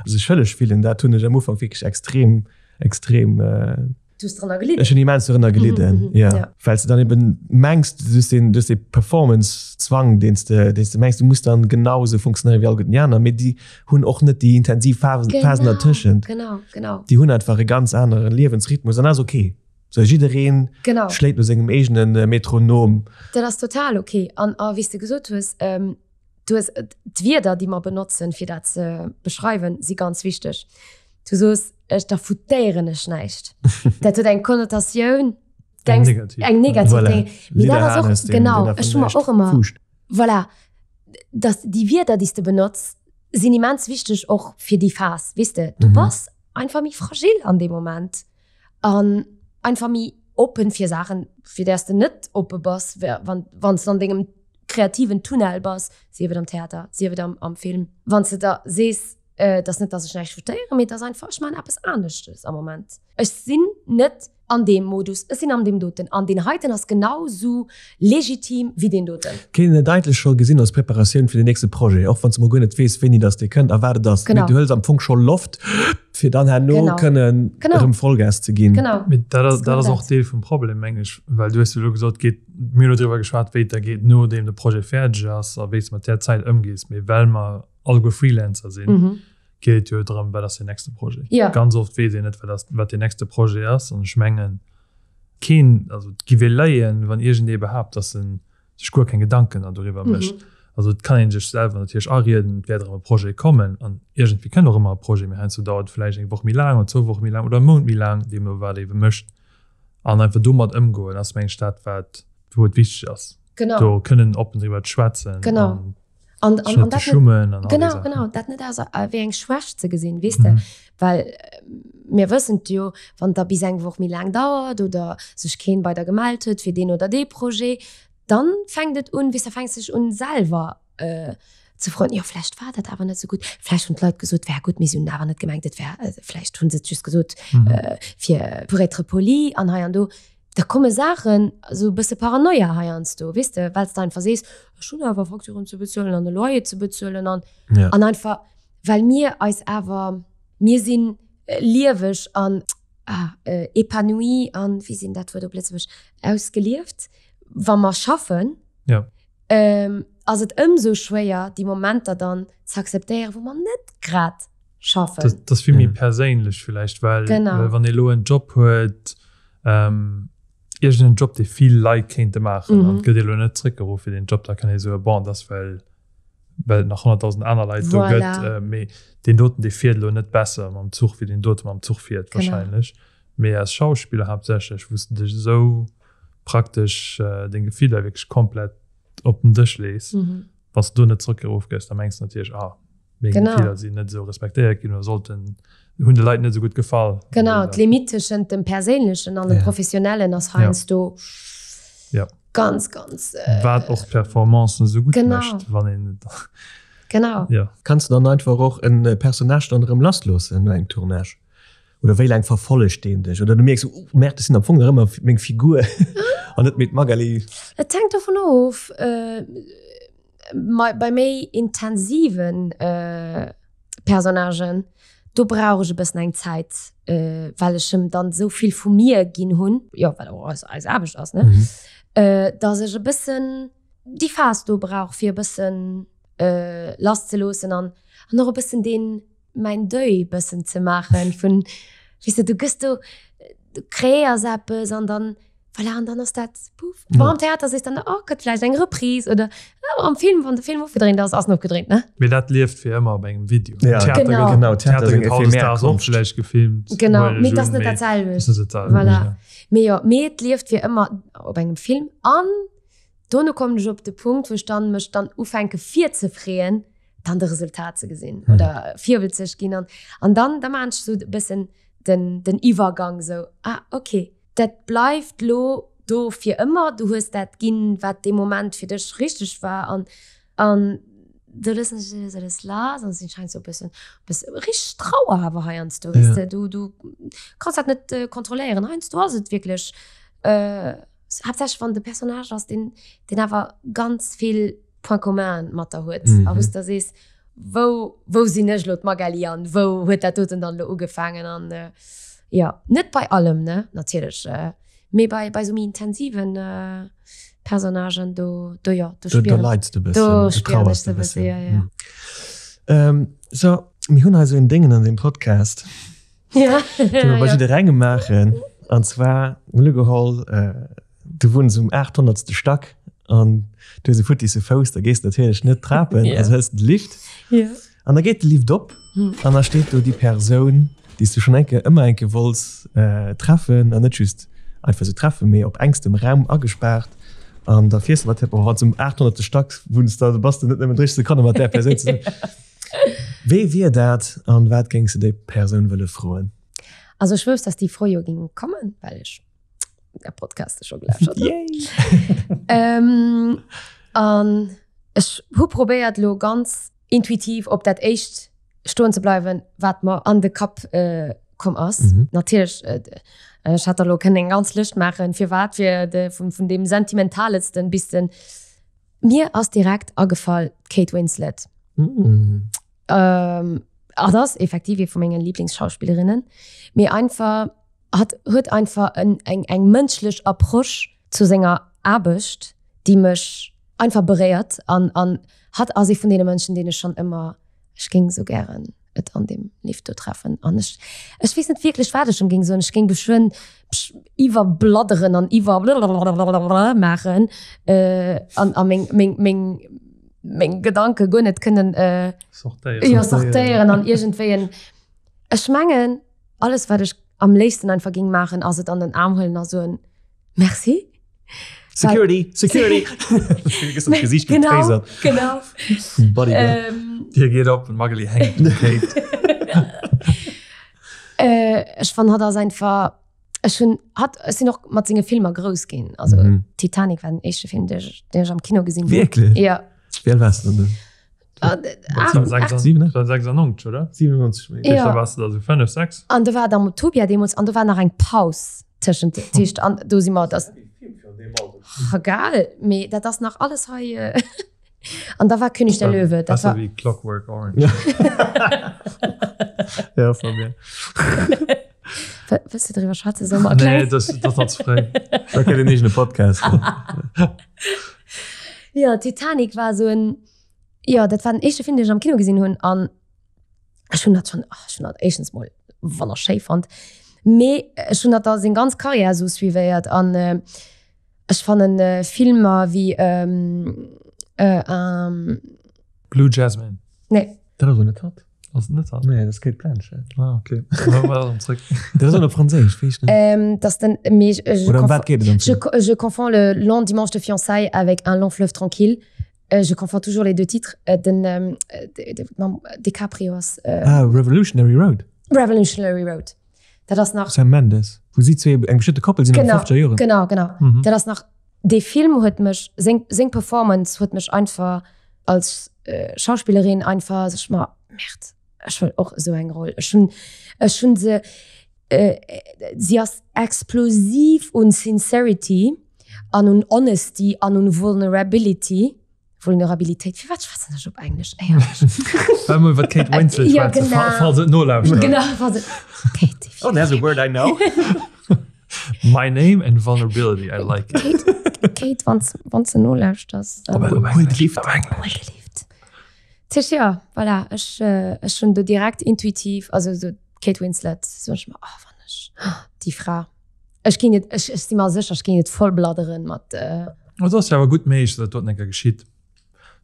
Speaker 2: Sech schëlleg fillen, dat hunn ech am Ufank wierklech extrem, extrem. Äh,
Speaker 1: Du hast drënner gelidden.
Speaker 2: Ech hunn immens dorënner gelidden, mhm, mhm, ja. ja. Well du dann eben mengs, du hast den, du hast den Performance-Zwang, den du, den du mengs, du musst dann genauso funktionieren wie all déi aner, mee déi hunn och net déi intensiv Phasen, genau, Phasen dertëschent.
Speaker 1: Genau, genau.
Speaker 2: Déi hunn einfach e ganz anere Liewensrhythmus an dat ass okay. So, jiddereen
Speaker 1: genau.
Speaker 2: schléit no sengem eegenen äh, Metronom.
Speaker 1: Dat ass total okay. An a wéi s de gesot hues, ähm, du hues d'Wierder, déi mer benotzen, fir dat ze beschreiwen, si ganz wichteg. Du soos, ech da foutéieren ech näischt. Dat huet eng Konnotatioun,
Speaker 3: denkst, eng negativ.
Speaker 1: Eng negativ voilà. Ding. Mee dat ass och, genau, ech hu mer och ëmmer, voilà, dass déi Wierder, déi s de benotz, sinn immens wichteg och fir déi Phas, weess de. Du mhm. bass einfach méi fragil an deem Moment an einfach méi oppen fir Saachen, fir där s de net oppe bass, wann wann s de an dengem kreativen Tunnel bass, sief et am Theater, sief et am, am Film. Wann s de da sees, äh, et ass net, dass ech näischt foutéieren, mee et ass einfach, ech maachen eppes aneschtes am Moment. Ech sinn net an deem Modus, ech sinn an deem doten an deen heiten ass genau sou legitim wéi deen doten.
Speaker 2: Kéint een et eigentlech scho gesinn als Preparatioun fir den nächste Projet, och wann s de mol guer net weess, wéini dass dee kënnt a wat et ass. Mee du hëls am Fong scho Loft, fir dann herno
Speaker 1: Genau.
Speaker 2: kënnen
Speaker 1: Genau.
Speaker 2: erëm Vollgas ze ginn.
Speaker 1: Genau.
Speaker 3: Mee dat ass,
Speaker 1: Genau
Speaker 3: dat ass och
Speaker 1: dat.
Speaker 3: Deel vum Problem, meng ech, well du hues jo elo gesot, geet, mir hunn elo driwwer geschwat, wéi et da geet, nodeem de Projet fäerdeg ass a wéi s de mat där Zäit ëmgees. Mee well mer alleguer Freelancer sinn,
Speaker 1: Mhm.
Speaker 3: geet et jo drëm, wat ass deen nächste Projet.
Speaker 1: Ja.
Speaker 3: Ganz oft weess een net, wat ass, wat deen nächste Projet ass. An ech mengen, keen, also et giff ee léien, wann iergendee behaapt, dass en sech guer keng Gedanken dann doriwwer mécht.
Speaker 1: Mhm.
Speaker 3: Also et kann ee sech selwer natierlech arieden, et wäert erëm e Projet kommen an iergendwéi kënnt och ëmmer e Projet, mee heiansdo dauert et vläicht eng Woch méi laang oder zwou Woche méi laang oder e Mount méi laang, deemno wat ee ebe mécht. An einfach domat ëmgoen ass, meng ech, dat wat wou et wichteg ass.
Speaker 1: Genau.
Speaker 3: Do kënnen oppen driwwer ze schwätzen.
Speaker 1: Genau.
Speaker 3: An
Speaker 1: An,
Speaker 3: sech
Speaker 1: an,
Speaker 3: net
Speaker 1: an
Speaker 3: ze
Speaker 1: dat net,
Speaker 3: schummen an all déi
Speaker 1: genau,
Speaker 3: Saachen.
Speaker 1: genau, dat net als äh, wéi eng Schwächt ze gesinn, weess de?
Speaker 3: Mhm.
Speaker 1: Well äh, mir wëssen et jo, wann da bis eng Woch méi laang dauert oder sech keen bei der gemellt huet fir deen oder dee Projet, dann fänkt et un, weess de, fänks dech un selwer äh, ze froen, jo vläicht war dat awer net esou gutt, vläicht hunn d'Leit gesot, wär gutt, mee si hunn awer net gemengt, et wär, äh, vläicht hunn se et just gesot
Speaker 3: Mhm.
Speaker 1: äh, fir pour être poli an hei an do. Da komme Saachen, esou e bësse Paranoia heiansdo, weess de, well s de einfach sees, ech hunn awer Facturen ze bezuelen an e Loyer ze bezuelen an,
Speaker 2: Ja.
Speaker 1: an einfach, well mir eis awer, mir sinn lieweg an ah, épanoui an, wéi sinn dat Wuert op Lëtzebuergesch, ausgelieft, wa mer schaffen,
Speaker 3: Ja.
Speaker 1: ähm, ass et ëmsou schwéier, déi Momenter dann ze akzeptéieren, wou mer net grad schaffen.
Speaker 3: Dat, dat ass vill méi
Speaker 2: Ja.
Speaker 3: perséinlech vläicht, well,
Speaker 1: Genau.
Speaker 3: well wann ee elo en Job huet, ähm, iergendeen Job, dee vill Leit kéinte maachen, an
Speaker 1: Mhm.
Speaker 3: et gëtt ee elo net zréckgeruff fir deen Job, da kann ee soen, bon, dat ass well. Well et nach 100.000 aner Leit do gëtt. Voilà. Mee deen doten, dee fiert elo net besser mam Zuch wéi deen dote mam Zuch fiert wahrscheinlech. Mee als Schauspiller haaptsächlech, wou s de dech esou praktesch deng Gefiller wierklech komplett op den Dësch lees, wann s de do net zrëckgeruff gëss, da mengs de natierlech, ah, meng Gefiller sinn net esou respektéiert ginn oder sollten, hunn de Leit net esou gutt gefall.
Speaker 1: Genau, d'Limite tëschent dem Perséinlechen an dem Professionellen ass heiansdo ganz, ganz.
Speaker 3: Wat och d'Performancen esou gutt mécht, wann een et.
Speaker 1: Genau.
Speaker 2: Kanns de dann einfach och e Personnage dann erëm lassloossen no engem Tournage? Oder wéi laang verfollegt deen dech? Oder du mierks, oh Merde, ech sinn am Fong nach ëmmer meng Figur an net méi d'Magali.
Speaker 1: Et hänkt dovun of. Bei méi intensive Personnagen, do brauch ech e bëssen eng Zäit, well ech em dann esou vill vu mir ginn hunn, jo wat och eis Aarbecht ass, ne, datt ech e bëssen déi Phas do brauch, fir e bëssen lasszeloossen an och e bëssen deen mäin Deuil bëssen ze maachen vun, weess de, du gëss do, du kreéiers eppes an dann, voilà, an dann ass dat puff. Bon, am Theater sees dann, oh, gëtt vläicht eng Reprise oder am Film, wann de Film ofgedréint ass, ass en ofgedréint, ne?
Speaker 3: Mee dat lieft fir ëmmer op engem Video.
Speaker 2: Ja, Theater
Speaker 3: genau.
Speaker 2: Gëtt, genau, Theater
Speaker 3: gëtt hautdesdaags och vläicht gefilmt.
Speaker 1: Genau, mee et ass net dat selwecht. Voilà. Mee jo, mee et lieft fir ëmmer op engem Film an dono kommen ech op de Punkt, wou ech dann mech dann ufänke virzefreeën, dann de Resultat ze gesinn mhm. oder virwëtzeg ginn an an dann da man so bëssen den den Iwwergang so ah okay dat bleift lo do fir ëmmer du hues dat ginn wat de Moment fir dech richteg war an an du loossen ech alles lass an sinn scheint so bëssen bëssen richteg Trauer awer heiansdo ja. weißt du du du kannst dat net äh, kontrolléieren heiansdo ass et wierklech äh, haaptsächlech wann de Personnage ass den den awer ganz vill Point commun mat der huet mm -hmm. a wous der sees wou wou sinn ech lo d'Magali an wou huet dat doten dann lo ugefaangen an äh, ja net bei allem ne natierlech äh, mee bei bei sou méi intensiven äh, Personnagen do do ja
Speaker 2: do, do, do leits du bëssen do spieren ech de bëssen ja, ja. Mm. Ähm, so mir hunn hei sou en Déngen an dem Podcast
Speaker 1: ja.
Speaker 2: déi mer bei jidderengem maachen an zwar hunn geholl äh, Du wunns um 800. Stack an du hues e futtisse Fouss, da gees de natierlech net d'Trapen, also hëls de de Lift. An da geet de Lift op an da steet do déi Persoun, déi s du schonn eng Kéier, ëmmer eng Kéier wollts treffen an net just einfach esou treffen, mee op engstem Raum agespaart. An da fiers de mat där, bon, wann s du um 800. Stack wunns, da bass de net nëmmen 30 Sekonne mat där Persoun zesummen. Wee wier dat an wat géings de déi Persoun wëlle froen?
Speaker 1: Also ech wousst, dass déi Fro jo géing kommen, well ech der Podcast scho gelauschtert ähm, an ech hu probéiert lo ganz intuitiv op dat éischt stoen ze bleiwen, wat mer an de Kapp äh, komm ass. Mhm. Natierlech äh, ech hat der lo kënnen eng ganz Lëscht maachen, fir wat fir de vun, vun dem sentimentalsten bis den mir ass direkt agefall Kate Winslet.
Speaker 2: Mhm.
Speaker 1: Ähm, ah, das effektiv ee vu mengen Lieblingsschauspielerinnen. Mee einfach Hatt huet einfach en, eng, eng mënschlech Approche zu senger Aarbecht, déi mech einfach beréiert. An, an hatt ass ee vun deene Mënschen, deen ech schonn ëmmer, ech géing esou gären et an deem Lift do treffen. An ech, ech weess net wierklech, wat ech em géing soen. Ech géing geschwënn mech iwwerbladderen an iwwer maachen an, a meng, meng, meng, meng Gedanke guer net kënnen
Speaker 3: sortéieren.
Speaker 1: Jo, sortéieren an iergendwéi en, ech mengen, alles wat ech am léifsten einfach ging maachen ass et an den Arm huelen a soen Merci.
Speaker 2: Security, Security. Gesicht
Speaker 1: genau, genau.
Speaker 3: Ähm, Dir geet op den Magali hängt um Kate.
Speaker 1: äh, ech fan hat ass einfach ech hun hat ech sinn och mat senge Filmer grouss ginn. Also mhm. Titanic war den éischte Film den ech, den ech am Kino gesinn
Speaker 2: hunn. Wierklech?
Speaker 1: Ja.
Speaker 2: Wéi al waars du dann?
Speaker 3: 96 oder?
Speaker 2: 97
Speaker 3: ja. warst du da so 5, 6?
Speaker 1: An do war der Utopia deemools an do war nach eng Paus tëschent Tischcht an do si mer das egal mee dat ass nach alles hei äh, an da war König der Löwe
Speaker 3: dat war wie Clockwork Orange
Speaker 2: ja. ja, von mir.
Speaker 1: Wëlls du driwwer schwätzen? Soll mer
Speaker 3: Nee, das, das nach ze fréi.
Speaker 2: Da kritt een eegene Podcast.
Speaker 1: Ja, Titanic war so en Jo, dat war den éischte Film, deen ech am Kino gesinn hunn an ech hunn dat schonn, ach, ech hunn dat éischtens mol wonnerschéi fonnt, mee ech hunn dat da seng ganz Karriär esou suivéiert an ech fannen Filmer wéi.
Speaker 3: Blue Jasmine.
Speaker 1: Nee.
Speaker 2: Dat ass och net hatt.
Speaker 3: Ass et net hatt?
Speaker 2: Nee, dat ass Cate Blanchett.
Speaker 3: Ah, okay. Dann zréck.
Speaker 2: Dat ass och op Franséisch, weess ech net.
Speaker 1: Ähm, dass den, mais je, je,
Speaker 2: Oder ëm wat geet et am
Speaker 1: je,
Speaker 2: Film?
Speaker 1: je confonds le Long Dimanche de Fiançailles avec Un long fleuve tranquille. Euh, je confonds toujours les deux titres. Euh, den ähm, de, de, mam DiCaprio ass
Speaker 2: euh, Ah, Revolutionary Road.
Speaker 1: Revolutionary Road. Dat ass nach
Speaker 2: Sam Mendes. Wou si zwee eng bestëmmte Koppel sinn an de
Speaker 1: Genau,
Speaker 2: 50er Joren.
Speaker 1: genau, genau.
Speaker 3: Mhm.
Speaker 1: Dat ass nach dee Film huet mech seng seng Performance huet mech einfach als äh, Schauspillerin einfach sech ma Merd, ech wëll och esou eng Roll. Ech hunn ech hunn se äh, si ass explosiv un Sincerity an un Honesty an un Vulnerability. Vulnerabilitéit, firwat schwätzen ech op Englesch? Éierlech.
Speaker 3: Well mer iwwer d'Kate Winslet
Speaker 1: Ja,
Speaker 3: schwätzen,
Speaker 1: genau.
Speaker 3: falls et nolauschtert.
Speaker 1: Genau, falls et Kate,
Speaker 2: Oh, there's a word I know.
Speaker 3: My name and vulnerability, I like it.
Speaker 1: Kate, Kate wann wann s de nolauschters.
Speaker 3: Op
Speaker 1: Ähm,
Speaker 3: op
Speaker 2: Huel
Speaker 3: Englesch,
Speaker 2: d'Lift.
Speaker 3: op Englesch.
Speaker 1: Huel de Lift. Tisch, ja, voilà, ech, äh, ech hunn do direkt intuitiv, also so Kate Winslet, so ech mer, oh, wann ech, déi Fra. Ech ging et, ech, ech si mer sécher, ech ging et voll bladderen mat. Äh,
Speaker 3: Et ass jo awer gutt méiglech, datt dat doten eng Kéier geschitt.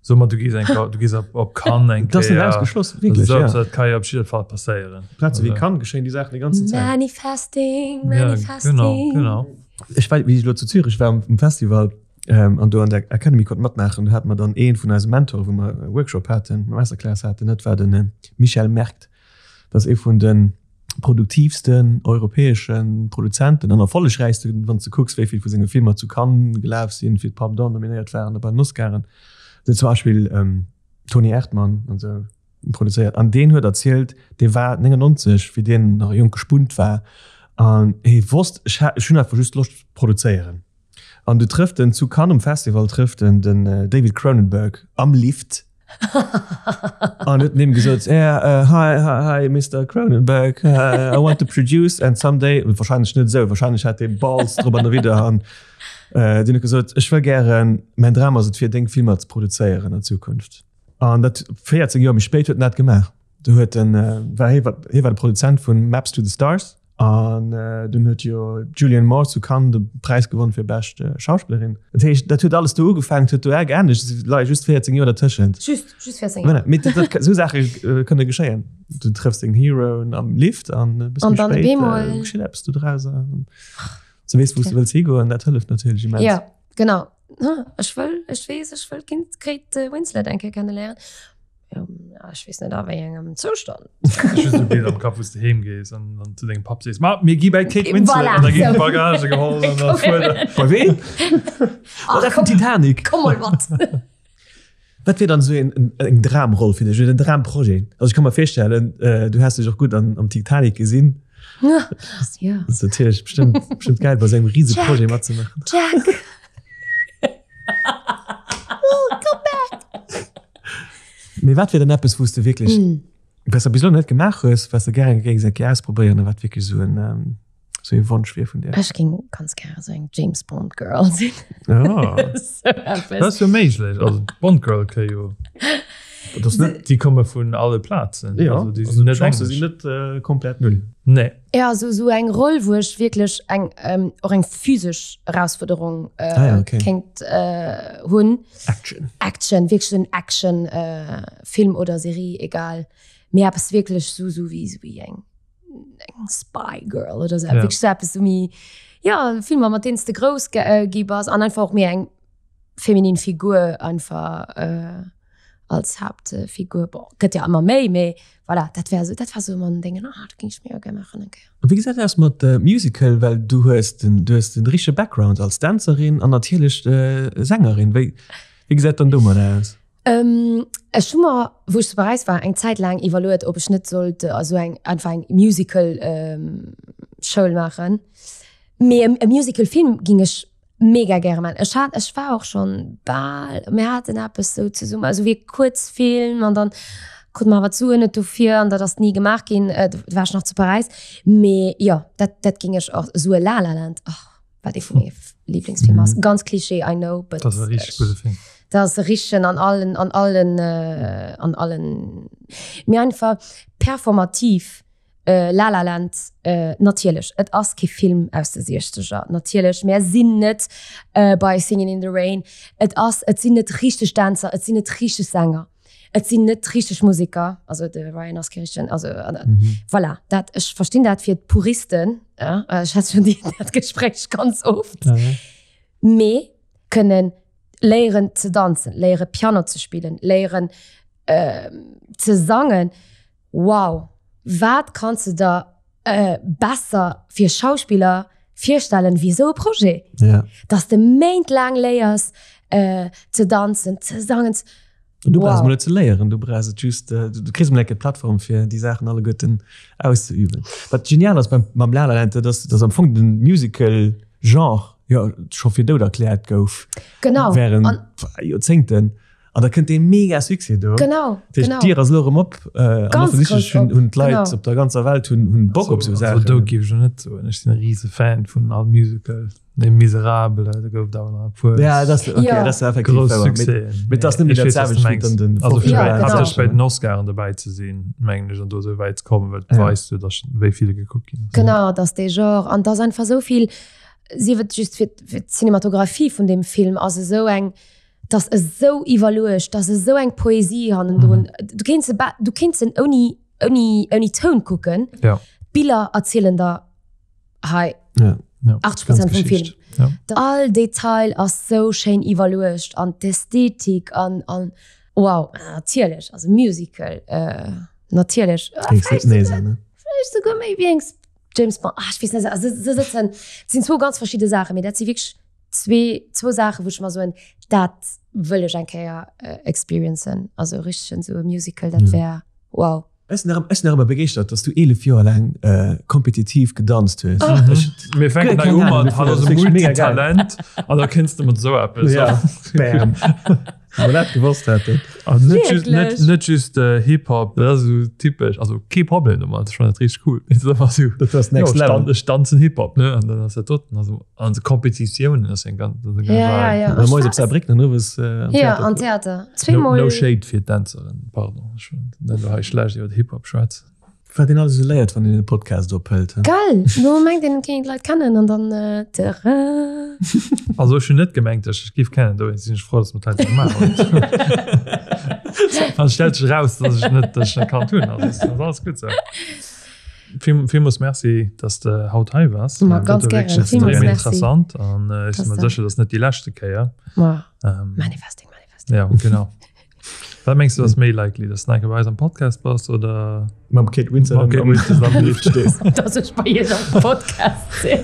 Speaker 3: So mat du gees eng Kéier, du gees op, op Cannes eng
Speaker 2: Dat ass net
Speaker 3: Kéier.
Speaker 2: ausgeschloss, wierklech,
Speaker 3: So,
Speaker 2: ja.
Speaker 3: dat ka jo op jidder Fall passéieren.
Speaker 2: Plaze wéi Cannes geschéien déi Saachen déi ganzen Zäit.
Speaker 1: Manifesting,
Speaker 3: Ja,
Speaker 1: manifesting.
Speaker 3: genau, genau.
Speaker 2: Ech war, wéi ech elo zu Zürich war um Festival ähm, an do an der Academy konnt matmaachen, do hat mer dann ee vun eise Mentoren, wou mer e Workshop haten, Masterclass haten, dat war den äh, Michel Merkt. Dat ass ee vun de produktiivsten europäesche Produzenten an erfollegräichsten, wann s de kucks, wéi vill vu senge Filmer zu Cannes gelaf sinn, fir d'Palme d'Or nominéiert waren a bei den Oscaren. Deen huet zum Beispill Toni Erdmann an esou produzéiert. An deen huet erzielt, dee war 99, wéi deen nach e jonke Spunt war, an hie wosst, ech ech hunn einfach just Loscht ze produzéieren. An du trëfft en zu Cannes um Festival trëfft en den David Cronenberg am Lift. An huet him gesot, yeah, uh, hi, hi, hi, Mister Cronenberg, uh, I want to produce and someday, wahrscheinlech net esou, wahrscheinlech hat dee Balls drop an derwidder an äh, deen huet gesot, ech wëll gären, mäin Dram ass et fir deng Filmer ze produzéieren an Zukunft. An dat 14 Joer méi spéit huet en dat gemaach. Do huet en, äh, war hie war, hie war de Produzent vun Maps to the Stars. An dunn huet jo d'Julianne Moore zu Cannes de Präis gewonn fir bescht Schauspillerin. Dat heescht, dat huet alles do ugefaangen, et huet do geendegt, et leie just 14 Joer dertëschent.
Speaker 1: Just, just 14 Joer.
Speaker 2: Voilà, mee dat, dat, esou Saache kënne geschéien. Du trëffs deng Heroen am Lift an e bësse
Speaker 1: An
Speaker 2: méi
Speaker 1: dann op
Speaker 2: spéit
Speaker 1: eemol.
Speaker 2: geschitt eppes do draus an du weess, wou s du wëlls higoen. Dat hëlleft natierlech immens.
Speaker 1: Jo, genau. Ech wëll, ech weess, ech wëll d'Kate Winslet eng Kéier kenneléieren. Ja, ech weess net a wéi engem Zoustand.
Speaker 3: Ech hu sou e Bild am Kapp, wou s de heem gees an dann zu dengem Papp sees, Ma, mir gi bäi d'Kate Winslet.
Speaker 1: Voilà.
Speaker 3: An da ginn d'Bagage geholl an da fuer de.
Speaker 2: Bei ween?
Speaker 1: Ach,
Speaker 2: Dat vum
Speaker 1: komm,
Speaker 2: Titanic.
Speaker 1: komm mol mat.
Speaker 2: Wat wier dann esou een, eng Dramroll fir dech oder en Dramprojet? Also ech ka mer virstellen, du häss dech och gutt an, am Titanic gesinn.
Speaker 1: Ja.
Speaker 2: Dat ass natierlech bestëmmt, bestëmmt gäil, bei esou engem rise Projet matzemaachen.
Speaker 1: Jack! Oh, come back!
Speaker 2: Mee wat wier dann eppes, wou s de wierklech, wat s de bis elo net gemaach hues, wat s de gäre géings eng Kéier ausprobéieren a wat wierklech esou en, esou ee Wonsch wier vun dir?
Speaker 1: Ech géing ganz gäre esou eng James Bond Girl sinn.
Speaker 3: Ah.
Speaker 1: Esou eppes.
Speaker 3: Dat ass jo méiglech. Also d'Bond Girl ka jo.
Speaker 2: Dat ass net.
Speaker 3: Déi komme vun alle Plazen.
Speaker 2: Jo,
Speaker 3: also déi
Speaker 2: also
Speaker 3: sinn net
Speaker 2: d'Chancë sinn
Speaker 3: englesch.
Speaker 2: net komplett null.
Speaker 3: Nee.
Speaker 1: Ja, esou esou eng Roll, wou ech wierklech eng och eng physesch Erausfuerderung
Speaker 2: Ah ja, okay.
Speaker 1: kéint hunn.
Speaker 2: Action.
Speaker 1: Action, wierklech esou en Action Film oder Serie, egal. Mee eppes wierklech esou esou wéi esou wéi eng eng Spy Girl oder esou,
Speaker 3: Ja.
Speaker 1: wierklech esou eppes esou méi, ja, Filmer mat deenen s de grouss gi bass an einfach och méi eng feminin Figur einfach als Haaptfigur. Bon, gëtt ja ëmmer méi, mee voilà, dat wär esou, dat war esou mein Ding, ah, dat géing ech mega gär maachen eng Kéier.
Speaker 2: A wéi gesäit et aus mat Musical, well du hues den, du hues den richtege Background als Dänzerin an natierlech Sängerin. Wéi, wéi gesäit dann domat aus?
Speaker 1: Ech hu mer, wou ech zu Paräis war, eng Zäit laang iwwerluet, ob ech net sollt esou eng, einfach eng Musical Schoul maachen. Mee e Musical Film ging ech mega gäre man. Ech hat, ech war och schon bal, mir haten eppes sou zesummen, also wéi e Kuerzfilm an dann krute mer awer d'Suen net dofir an dat ass ni gemaach ginn. Do war ech nach zu Paräis. Mee jo, dat, dat géing ech och, esou e La La Land, och wat ee vu menge Liblingsfilmer ass. Ganz Klischee, I know, but
Speaker 3: Dat ass e richteg gudde Film.
Speaker 1: Dat ass e richtegen an allen, an allen, an allen, mee einfach performativ. La La Land, natierlech, et ass kee Film aus de Siechzeger, natierlech, mär sinn net bei Singin' in the Rain, et ass, et sinn net richteg Dänzer, et sinn net richteg Sänger. Et sinn net richteg Museker, also de Ryan ass kee richtegen, also mhm. voilà, dat, ech verstinn dat fir d'Puristen, ja, ech hat schon déi, dat Gespréich ganz oft. Ja, ja. Mee kënnen léieren ze danzen, léiere Piano ze spillen, léieren äh, ze sangen. Wow, wat kanns du der äh, besser fir Schauspiller virstellen wéi esou e Projet?
Speaker 2: Ja.
Speaker 1: Dass de méintlaang léiers äh, ze danzen, ze sangen.
Speaker 2: Du wow. brauchst net ze léieren, du brauchst et just äh, du, du kriss mol eng Plattform fir déi Saachen alleguerten auszeüben. Wat genial ass beim mam La La Land, dat ass, dass am Fong den Musical Genre jo scho fir dout erkläert gouf.
Speaker 1: Genau.
Speaker 2: Während Joerzéngten. An da kënnt dee mega Succès do.
Speaker 1: Genau.
Speaker 2: Dat heescht, d'Dier ass elo erëm op. Äh, an offensichtlech hunn, hunn d'Leit genau. op der ganzer Welt hunn, hunn Bock op sou Saachen.
Speaker 3: Also do géif ech jo net soen. Ech sinn e rise Fan vun all Musical. Les Misérables, do gouf et awer nach e puer.
Speaker 2: Ja, dat ass, okay, ja. dat ass effektiv
Speaker 3: grouss Succès.
Speaker 2: Mee dat ass net méi dat selwecht wéi dann den.
Speaker 3: Also ja, genau. haaptsächlech bei den Oscaren dobäi ze sinn, mengen ech, an do esou wäit ze kommen, well ja. weist du, dass wéi vill gekuckt ginn
Speaker 1: ass. Genau, dass dee Genre an dass einfach esou vill, sief et just fir, fir d'Cinematographie vun deem Film ass esou eng 't ass esou iwwerluecht, 't ass esou eng Poesie hannendrun. Mhm. Du kéints se du kéints en ouni, ouni, ouni Toun kucken.
Speaker 3: Ja.
Speaker 1: D'Biller erzielen der hei
Speaker 2: ja.
Speaker 1: Ja. 80 Prozent vum Film. Ja. All Detail ass sou schéin iwwerluecht an d'Ästhetik an, an wow, natierlech, also Musical, äh, natierlech. Ah,
Speaker 2: vläicht
Speaker 1: souguer, ne? Vläicht souguer méi wéi eng James Bond, ah, ech weess net, also se sëtzen, et sinn zwou ganz verschidde Saachen, mee dat si wierklech zwee, zwou Saachen, wou ech mer soen, dat wëll ech eng Kéier äh, experiencen, also richtegen sou e Musical, dat wär wow.
Speaker 2: Ech sinn nach, ech sinn nach ëmmer begeeschtert, dass du 11 Joer laang äh, kompetitiv gedanzt hues.
Speaker 3: Oh. Ech, Mir fänken hei u mat, hat ass e Multitalent an da kënns de mat esou eppes.
Speaker 2: Ja, bam. Wann mer dat gewosst hätten.
Speaker 3: Also net just, net, net just äh, Hip-Hop, dat ass so typesch, also kee Problem domat, ech fannen dat richteg cool. Dat ass so,
Speaker 2: Dat ass next
Speaker 3: ja,
Speaker 2: level.
Speaker 3: Ech tanzen Hip-Hop, ne, an dann ass dat doten, also an so Kompetitiounen ass eng ganz, dat ass eng ganz
Speaker 1: Ja, ja, ja.
Speaker 2: Mä moies op Saarbrécken an owes äh, am
Speaker 1: Ja,
Speaker 2: Theater.
Speaker 1: am Theater.
Speaker 3: No,
Speaker 1: Zweemol.
Speaker 3: no shade fir d'Dänzeren, pardon, ech wëll net elo hei schlecht iwwer Hip-Hop schwätzen.
Speaker 2: Wat een alles esou léiert, wann een e Podcast ophëlt. He?
Speaker 1: Gell, do mengt een, et kéint een d'Leit kennen an dann tara.
Speaker 3: Also ech hunn net gemengt, dass ech dech giff kennen, dowéinst sinn ech frou, dass mer d'Leit gemaach hunn. An et stellt sech eraus, dass ech net, dass ech net kannt hunn. Also ass alles gutt esou. Vill, villmools Merci, dass de haut hei waars.
Speaker 1: Ma ganz
Speaker 3: Dat war
Speaker 1: gären.
Speaker 3: wierklech
Speaker 1: Villmools
Speaker 3: extrem
Speaker 1: Merci.
Speaker 3: interessant an ech si
Speaker 1: Dass
Speaker 3: mer
Speaker 1: de-
Speaker 3: sécher, dass net déi leschte Kéier.
Speaker 1: Ma
Speaker 3: Ähm,
Speaker 1: Manifesting, Manifesting.
Speaker 3: ja, genau. Wat mengs du ass méi likely, dass du enke bei eis am Podcast bass oder
Speaker 2: Mam Kate Winslet
Speaker 3: mam Kate Winslet am Lift
Speaker 2: stees?
Speaker 1: Dass ech bei iech am Podcast sinn.